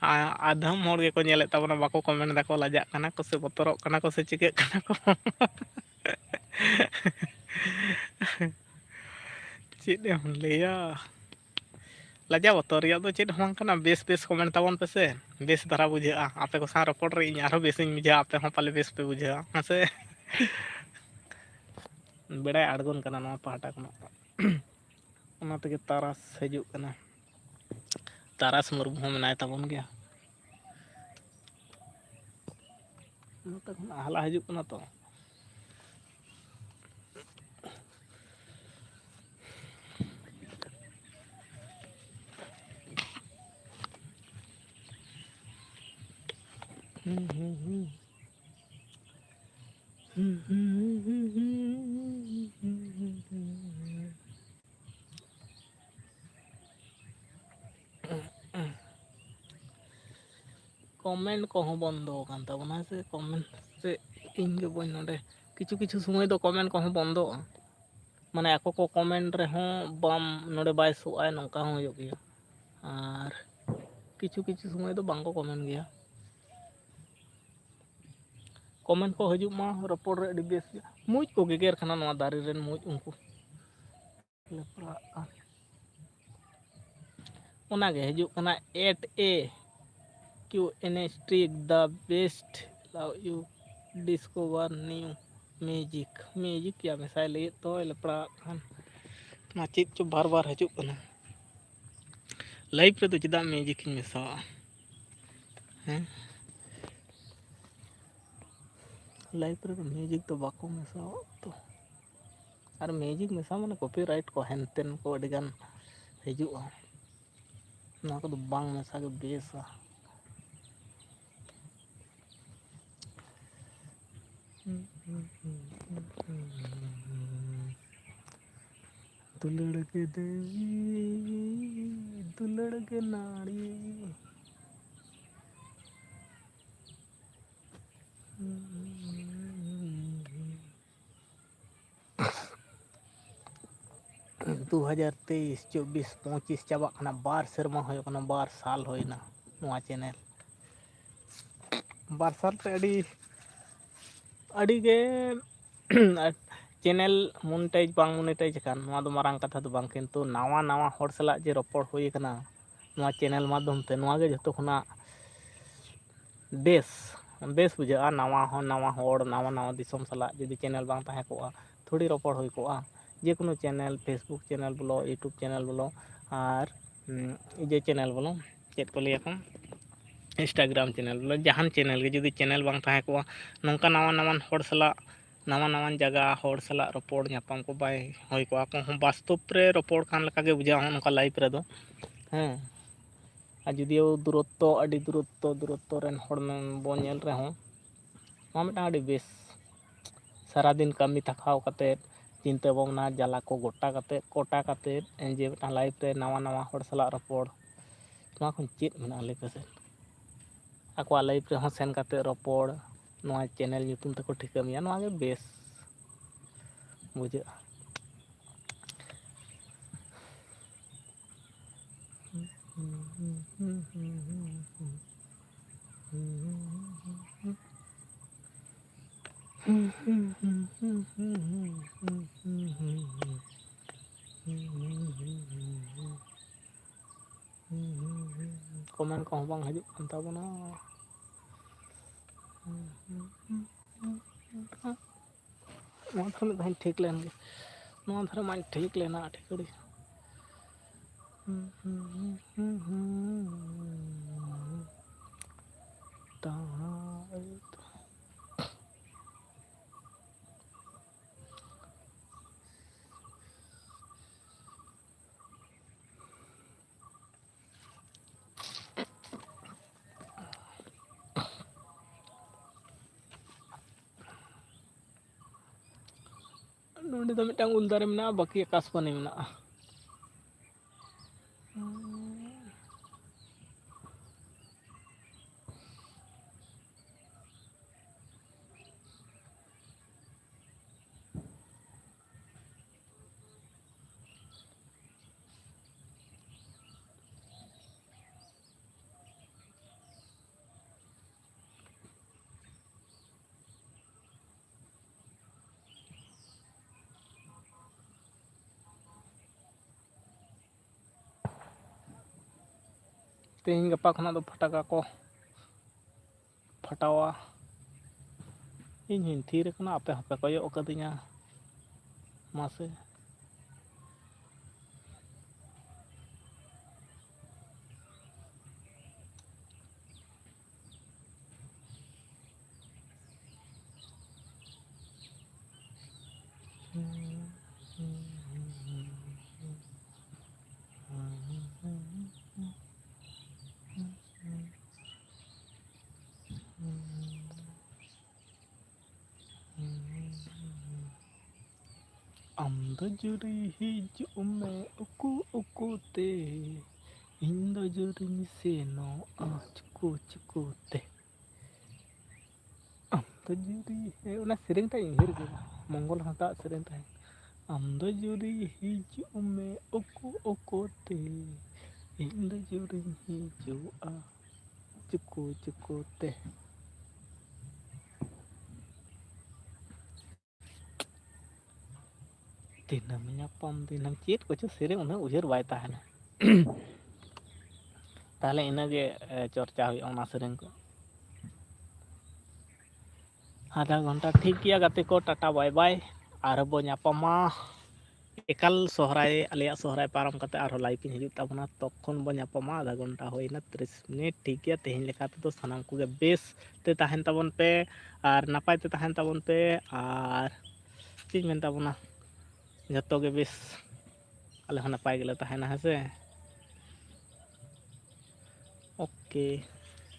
ᱟ-, ᱟᱫᱚᱢ ᱦᱚᱲ ᱜᱮᱠᱚ ᱧᱮᱞᱮᱫ ᱛᱟᱵᱚᱱᱟ, ᱵᱟᱠᱚ comment ᱫᱟᱠᱚ, ᱞᱟᱡᱟᱜ ᱠᱟᱱᱟ ᱠᱚ ᱥᱮ ᱵᱚᱛᱚᱨᱚᱜ ᱠᱟᱱᱟ ᱠᱚ ᱥᱮ ᱪᱤᱠᱟᱹᱜ ᱠᱟᱱᱟ ᱠᱚ᱾ ᱪᱮᱫ ᱮᱢ ᱞᱟᱹᱭᱟ? ᱞᱟᱡᱟᱣ ᱵᱚᱛᱚᱨ ᱨᱮᱭᱟᱜ ᱫᱚ ᱪᱮᱫ ᱦᱚᱸ ᱵᱟᱝ ᱠᱟᱱᱟ, ᱵᱮᱥ ᱵᱮᱥ comment ᱛᱟᱵᱚᱱ ᱯᱮᱥᱮ, ᱵᱮᱥ ᱫᱷᱟᱨᱟ ᱵᱩᱡᱷᱟᱹᱜᱼᱟ᱾ ᱟᱯᱮ ᱠᱚ ᱥᱟᱶ ᱨᱚᱯᱚᱲ ᱨᱮ ᱤᱧ ᱟᱨᱦᱚᱸ ᱵᱮᱥᱤᱧ ᱵᱩᱡᱷᱟᱹᱣᱟ, ᱟᱯᱮ ᱦᱚᱸ ᱯᱟᱞᱮ ᱵᱮᱥ ᱯᱮ ᱵᱩᱡᱷᱟᱹᱣᱟ, ᱦᱮᱸ ᱥᱮ? ᱵᱮᱲᱟᱭ ᱟᱬᱜᱚᱱ ᱠᱟᱱᱟ ᱱᱚᱣᱟ ᱯᱟᱦᱴᱟ ᱠᱷᱚᱱᱟᱜ᱾ ᱚᱱᱟ ᱛᱮᱜᱮ ᱛᱟᱨᱟᱥ ᱦᱤᱡᱩᱜ ᱠᱟᱱᱟ᱾ ᱛᱟᱨᱟᱥ ᱢᱩᱨᱢᱩ ᱦᱚᱸ ᱢᱮᱱᱟᱭ ᱛᱟᱵᱚᱱ ᱜᱮᱭᱟ᱾ ᱱᱚᱛᱮ ᱠᱷᱚᱱᱟᱜ ᱦᱟᱞᱟ ᱦᱤᱡᱩᱜ ᱠᱟᱱᱟ ᱛᱚ᱾ ᱦᱩᱸ, ᱦᱩᱸ, ᱦᱩᱸ᱾ Comment ᱠᱚᱦᱚᱸ ᱵᱚᱱᱫᱚ ᱟᱠᱟᱱ ᱛᱟᱵᱚᱱᱟ, ᱦᱮᱸ ᱥᱮ? Comment ᱥᱮ ᱤᱧ ᱜᱮ ᱵᱟᱹᱧ, ᱱᱚᱰᱮ ᱠᱤᱪᱷᱩ ᱠᱤᱪᱷᱩ ᱥᱚᱢᱚᱭ ᱫᱚ comment ᱠᱚᱦᱚᱸ ᱵᱚᱱᱫᱚᱜᱼᱟ, ᱢᱟᱱᱮ ᱟᱠᱚ ᱠᱚ comment ᱨᱮᱦᱚᱸ ᱵᱟᱢ, ᱱᱚᱰᱮ ᱵᱟᱭ ᱥᱳᱜᱼᱟᱭ, ᱱᱚᱝᱠᱟ ᱦᱚᱸ ᱦᱩᱭᱩᱜ ᱜᱮᱭᱟ᱾ ᱟᱨ ᱠᱤᱪᱷᱩ ᱠᱤᱪᱷᱩ ᱥᱚᱢᱚᱭ ᱫᱚ ᱵᱟᱝ ᱠᱚ ᱠᱚᱢᱮᱱᱴ ᱜᱮᱭᱟ᱾ ᱠᱚᱢᱮᱱᱴ ᱠᱚ ᱦᱤᱡᱩᱜ ᱢᱟ, ᱨᱚᱯᱚᱲ ᱨᱮ ᱟᱹᱰᱤ ᱵᱮᱥ ᱜᱮ᱾ ᱢᱩᱡ ᱠᱚ ᱜᱮᱜᱮᱨ ᱠᱟᱱᱟ ᱱᱚᱣᱟ ᱫᱟᱨᱮ ᱨᱮᱱ ᱢᱩᱡ, ᱩᱱᱠᱩ ᱞᱮᱯᱲᱟᱜ ᱠᱟᱱ᱾ ᱚᱱᱟᱜᱮ ᱦᱤᱡᱩᱜ ᱠᱟᱱᱟ, at a q n h trick the best, love you discover new magic, magic ᱭᱟ ᱢᱮᱥᱟᱭ ᱞᱟᱹᱭᱮᱫ ᱫᱚᱭ ᱞᱮᱯᱲᱟᱜ ᱠᱟᱱ᱾ ᱚᱱᱟ ᱪᱮᱫ ᱪᱚ ᱵᱟᱨ ᱵᱟᱨ ᱦᱤᱡᱩᱜ ᱠᱟᱱᱟ᱾ ᱞᱟᱭᱤᱯᱷ ᱨᱮᱫᱚ ᱪᱮᱫᱟᱜ ᱢᱤᱭᱩᱡᱤᱠ ᱤᱧ ᱢᱮᱥᱟᱣᱟᱜᱼᱟ? ᱦᱮᱸ, ᱞᱟᱭᱤᱯᱷ ᱨᱮᱫᱚ ᱢᱤᱭᱩᱡᱤᱠ ᱫᱚ ᱵᱟᱠᱚ ᱢᱮᱥᱟᱣᱟᱜ ᱛᱚ᱾ ᱟᱨ ᱢᱤᱭᱩᱡᱤᱠ ᱢᱮᱥᱟ ᱢᱟᱱᱮ ᱠᱚᱯᱤᱨᱟᱭᱤᱴ ᱠᱚ ᱦᱮᱱᱛᱮᱱ ᱠᱚ ᱟᱹᱰᱤᱜᱟᱱ ᱦᱤᱡᱩᱜᱼᱟ᱾ ᱱᱚᱣᱟ ᱠᱚᱫᱚ ᱵᱟᱝ ᱢᱮᱥᱟ ᱜᱮ ᱵᱮᱥᱟ᱾ ᱫᱩᱞᱟᱹᱲ ᱜᱮ ᱫᱟᱹᱭ, ᱫᱩᱞᱟᱹᱲ ᱜᱮ ᱱᱟᱹᱲᱤ᱾ ᱫᱩ ᱦᱟᱡᱟᱨ ᱛᱮᱭᱤᱥ, ᱪᱚᱵᱵᱤᱥ, ᱯᱚᱸᱪᱤᱥ ᱪᱟᱵᱟᱜ ᱠᱟᱱᱟ, ᱵᱟᱨ ᱥᱮᱨᱢᱟ ᱦᱩᱭᱩᱜ ᱠᱟᱱᱟ, ᱵᱟᱨ ᱥᱟᱞ ᱦᱩᱭᱱᱟ ᱱᱚᱣᱟ ᱪᱮᱱᱮᱞ᱾ ᱵᱟᱨ ᱥᱟᱞ ᱛᱮ ᱟᱹᱰᱤ, ᱟᱹᱰᱤ ᱜᱮ ᱪᱮᱱᱮᱞ ᱢᱚᱱᱤᱴᱟᱭᱤᱡᱽ ᱵᱟᱝ ᱢᱚᱱᱤᱴᱟᱭᱤᱡᱽ ᱟᱠᱟᱱ, ᱱᱚᱣᱟ ᱫᱚ ᱢᱟᱨᱟᱝ ᱠᱟᱛᱷᱟ ᱫᱚ ᱵᱟᱝ, ᱠᱤᱱᱛᱩ ᱱᱟᱣᱟ ᱱᱟᱣᱟ ᱦᱚᱲ ᱥᱟᱞᱟᱜ ᱡᱮ ᱨᱚᱯᱚᱲ ᱦᱩᱭ ᱟᱠᱟᱱᱟ ᱱᱚᱣᱟ ᱪᱮᱱᱮᱞ ᱢᱟᱫᱽᱫᱷᱚᱢ ᱛᱮ, ᱱᱚᱣᱟ ᱜᱮ ᱡᱷᱚᱛᱚ ᱠᱷᱚᱱᱟᱜ ᱵᱮᱥ, ᱵᱮᱥ ᱵᱩᱡᱷᱟᱹᱜᱼᱟ᱾ ᱱᱟᱣᱟ ᱦᱚᱸ, ᱱᱟᱣᱟ ᱦᱚᱲ, ᱱᱟᱣᱟ ᱱᱟᱣᱟ ᱫᱤᱥᱚᱢ ᱥᱟᱞᱟᱜ ᱡᱩᱫᱤ ᱪᱮᱱᱮᱞ ᱵᱟᱝ ᱛᱟᱦᱮᱸ ᱠᱚᱜᱼᱟ, ᱛᱷᱚᱲᱤ ᱨᱚᱯᱚᱲ ᱦᱩᱭ ᱠᱚᱜᱼᱟ᱾ ᱡᱮ ᱠᱳᱱᱳ ᱪᱮᱱᱮᱞ, Facebook ᱪᱮᱱᱮᱞ ᱵᱚᱞᱚ, YouTube ᱪᱮᱱᱮᱞ ᱵᱚᱞᱚ, ᱟᱨ, ᱩᱸ, ᱤᱭᱟᱹ ᱪᱮᱱᱮᱞ ᱵᱚᱞᱚ, ᱪᱮᱫ ᱠᱚ ᱞᱟᱹᱭᱟᱠᱚ, Instagram ᱪᱮᱱᱮᱞ ᱵᱚᱞᱚ, ᱡᱟᱦᱟᱱ ᱪᱮᱱᱮᱞ ᱜᱮ ᱡᱩᱫᱤ ᱪᱮᱱᱮᱞ ᱵᱟᱝ ᱛᱟᱦᱮᱸ ᱠᱚᱜᱼᱟ, ᱱᱚᱝᱠᱟ ᱱᱟᱣᱟ ᱱᱟᱣᱟᱱ ᱦᱚᱲ ᱥᱟᱞᱟᱜ, ᱱᱟᱣᱟ ᱱᱟᱣᱟᱱ ᱡᱟᱭᱜᱟ, ᱦᱚᱲ ᱥᱟᱞᱟᱜ ᱨᱚᱯᱚᱲ ᱧᱟᱯᱟᱢ ᱠᱚ ᱵᱟᱭ ᱦᱩᱭ ᱠᱚᱜᱼᱟ᱾ ᱟᱠᱚ ᱦᱚᱸ ᱵᱟᱥᱛᱚᱵ ᱨᱮ ᱨᱚᱯᱚᱲ ᱠᱟᱱ ᱞᱮᱠᱟ ᱜᱮ ᱵᱩᱡᱷᱟᱹᱜᱼᱟ ᱱᱚᱜᱼᱚ ᱱᱚᱝᱠᱟ ᱞᱟᱭᱤᱯᱷ ᱨᱮᱫᱚ᱾ ᱦᱮᱸ, ᱟᱨ ᱡᱩᱫᱤᱭᱳ ᱫᱩᱨᱚᱛᱛᱚ, ᱟᱹᱰᱤ ᱫᱩᱨᱚᱛᱛᱚ, ᱫᱩᱨᱚᱛᱛᱚ ᱨᱮᱱ ᱦᱚᱲ ᱵᱚᱱ ᱧᱮᱞ ᱨᱮᱦᱚᱸ, ᱱᱚᱣᱟ ᱢᱤᱫᱴᱟᱝ ᱟᱹᱰᱤ ᱵᱮᱥ᱾ ᱥᱟᱨᱟᱫᱤᱱ ᱠᱟᱹᱢᱤ ᱛᱷᱟᱠᱟᱣ ᱠᱟᱛᱮᱫ, ᱪᱤᱱᱛᱟᱹ ᱵᱷᱟᱵᱽᱱᱟ ᱡᱟᱞᱟ ᱠᱚ ᱜᱚᱴᱟ ᱠᱟᱛᱮᱫ, ᱠᱚᱴᱟ ᱠᱟᱛᱮᱫ, ᱡᱮ ᱢᱤᱫᱴᱟᱝ ᱞᱟᱭᱤᱯᱷ ᱨᱮ ᱱᱟᱣᱟ ᱱᱟᱣᱟ ᱦᱚᱲ ᱥᱟᱞᱟᱜ ᱨᱚᱯᱚᱲ, ᱱᱚᱣᱟ ᱠᱷᱚᱱ ᱪᱮᱫ ᱢᱮᱱᱟᱜᱼᱟ ᱞᱟᱹᱭ ᱯᱮᱥᱮ? ᱟᱠᱚᱣᱟᱜ ᱞᱟᱭᱤᱯᱷ ᱨᱮᱦᱚᱸ ᱥᱮᱱ ᱠᱟᱛᱮᱫ ᱨᱚᱯᱚᱲ, ᱱᱚᱣᱟ ᱪᱮᱱᱮᱞ ᱧᱩᱛᱩᱢ ᱛᱮᱠᱚ ᱴᱷᱤᱠᱟᱹ ᱢᱮᱭᱟ, ᱱᱚᱣᱟ ᱜᱮ ᱵᱮᱥ ᱵᱩᱡᱷᱟᱹᱜᱼᱟ᱾ ᱠᱚᱢᱮᱱᱴ ᱠᱚᱦᱚᱸ ᱵᱟᱝ ᱦᱤᱡᱩᱜ ᱠᱟᱱ ᱛᱟᱵᱚᱱᱟ᱾ ᱱᱚᱣᱟ ᱫᱷᱟᱨᱮ ᱢᱤᱫ ᱫᱷᱟᱣ ᱴᱷᱤᱠ ᱞᱮᱱ ᱜᱮ᱾ ᱱᱚᱣᱟ ᱫᱷᱟᱨᱮ ᱢᱟᱧ ᱴᱷᱤᱠ ᱞᱮᱱᱟ ᱟᱹᱰᱤ ᱜᱷᱟᱹᱲᱤ᱾ ᱛᱟᱦᱟᱸ ᱱᱚᱸᱰᱮ ᱫᱚ ᱢᱤᱫᱴᱟᱝ ᱩᱞ ᱫᱟᱨᱮ ᱢᱮᱱᱟᱜᱼᱟ, ᱵᱟᱹᱠᱤ ᱟᱠᱟᱥᱵᱟᱱᱤ ᱢᱮᱱᱟᱜᱼᱟ᱾ ᱛᱮᱦᱮᱧ ᱜᱟᱯᱟ ᱠᱷᱚᱱᱟᱜ ᱫᱚ ᱯᱷᱟᱴᱟᱠᱟ ᱠᱚ ᱯᱷᱟᱴᱟᱣᱟ᱾ ᱤᱧ ᱦᱚᱸᱧ ᱛᱷᱤᱨ ᱟᱠᱟᱱᱟ, ᱟᱯᱮ ᱦᱚᱸᱯᱮ ᱠᱚᱭᱚᱜ ᱟᱠᱟᱫᱤᱧᱟ᱾ ᱢᱟᱥᱮ᱾ ᱟᱢ ᱫᱚ ᱡᱩᱨᱤ ᱦᱤᱡᱩᱜ ᱢᱮ ᱩᱠᱩ ᱩᱠᱩ ᱛᱮ, ᱤᱧ ᱫᱚ ᱡᱩᱨᱤᱧ ᱥᱮᱱᱚᱜᱼᱟ ᱪᱩᱠᱩ ᱪᱩᱠᱩ ᱛᱮ᱾ ᱟᱢ ᱫᱚ ᱡᱩᱨᱤ, ᱦᱮᱸ, ᱚᱱᱟ ᱥᱮᱨᱮᱧ ᱴᱟᱜ ᱤᱧ ᱩᱭᱦᱟᱹᱨ ᱠᱮᱫᱟ, ᱢᱚᱝᱜᱚᱞ ᱦᱟᱸᱥᱫᱟᱜ ᱥᱮᱨᱮᱧ ᱛᱟᱦᱮᱸ᱾ ᱟᱢ ᱫᱚ ᱡᱩᱨᱤ ᱦᱤᱡᱩᱜ ᱢᱮ ᱩᱠᱩ ᱩᱠᱩ ᱛᱮ, ᱤᱧ ᱫᱚ ᱡᱳᱨᱤᱧ ᱦᱤᱡᱩᱜᱼᱟ ᱪᱩᱠᱩ ᱪᱩᱠᱩ ᱛᱮ᱾ ᱫᱤᱱᱟᱹᱢ ᱧᱟᱯᱟᱢ ᱫᱤᱱᱟᱹᱢ, ᱪᱮᱫ ᱠᱚᱪᱚ ᱥᱮᱨᱮᱧ ᱩᱱᱟᱹᱜ ᱩᱭᱦᱟᱹᱨ ᱵᱟᱭ ᱛᱟᱦᱮᱱᱟ᱾ ᱛᱟᱦᱚᱞᱮ ᱤᱱᱟᱹᱜᱮ ᱮ, ᱪᱚᱨᱪᱟ ᱦᱩᱭᱩᱜᱼᱟ ᱚᱱᱟ ᱥᱮᱨᱮᱧ ᱠᱚ᱾ ᱟᱫᱷᱟ ᱜᱷᱚᱱᱴᱟ ᱴᱷᱤᱠ ᱜᱮᱭᱟ ᱜᱟᱛᱮ ᱠᱚ, ᱴᱟᱴᱟ ᱵᱟᱭ ᱵᱟᱭ, ᱟᱨᱦᱚᱸ ᱵᱚ ᱧᱟᱯᱟᱢᱟ᱾ ᱮᱠᱟᱞ ᱥᱚᱦᱨᱟᱭ, ᱟᱞᱮᱭᱟᱜ ᱥᱚᱦᱨᱟᱭ ᱯᱟᱨᱚᱢ ᱠᱟᱛᱮ ᱟᱨᱦᱚᱸ live ᱤᱧ ᱦᱤᱡᱩᱜ ᱛᱟᱵᱚᱱᱟ, ᱛᱚᱠᱷᱚᱱ ᱵᱚ ᱧᱟᱯᱟᱢᱟ᱾ ᱟᱫᱷᱟ ᱜᱷᱚᱱᱴᱟ ᱦᱩᱭᱱᱟ, ᱛᱤᱨᱤᱥ ᱢᱤᱱᱤᱴ, ᱴᱷᱤᱠ ᱜᱮᱭᱟ᱾ ᱛᱮᱦᱮᱧ ᱞᱮᱠᱟ ᱛᱮᱫᱚ ᱥᱟᱱᱟᱢ ᱠᱚᱜᱮ ᱵᱮᱥ ᱛᱮ ᱛᱟᱦᱮᱱ ᱛᱟᱵᱚᱱ ᱯᱮ ᱟᱨ ᱱᱟᱯᱟᱭ ᱛᱮ ᱛᱟᱦᱮᱱ ᱛᱟᱵᱚᱱ ᱯᱮ᱾ ᱟᱨ ᱪᱮᱫ ᱤᱧ ᱢᱮᱱ ᱛᱟᱵᱚᱱᱟ, ᱡᱚᱛᱚ ᱜᱮ ᱵᱮᱥ, ᱟᱞᱮ ᱦᱚᱸ ᱱᱟᱯᱟᱭ ᱜᱮᱞᱮ ᱛᱟᱦᱮᱱᱟ, ᱦᱮᱸ ᱥᱮ? ᱳᱠᱮ᱾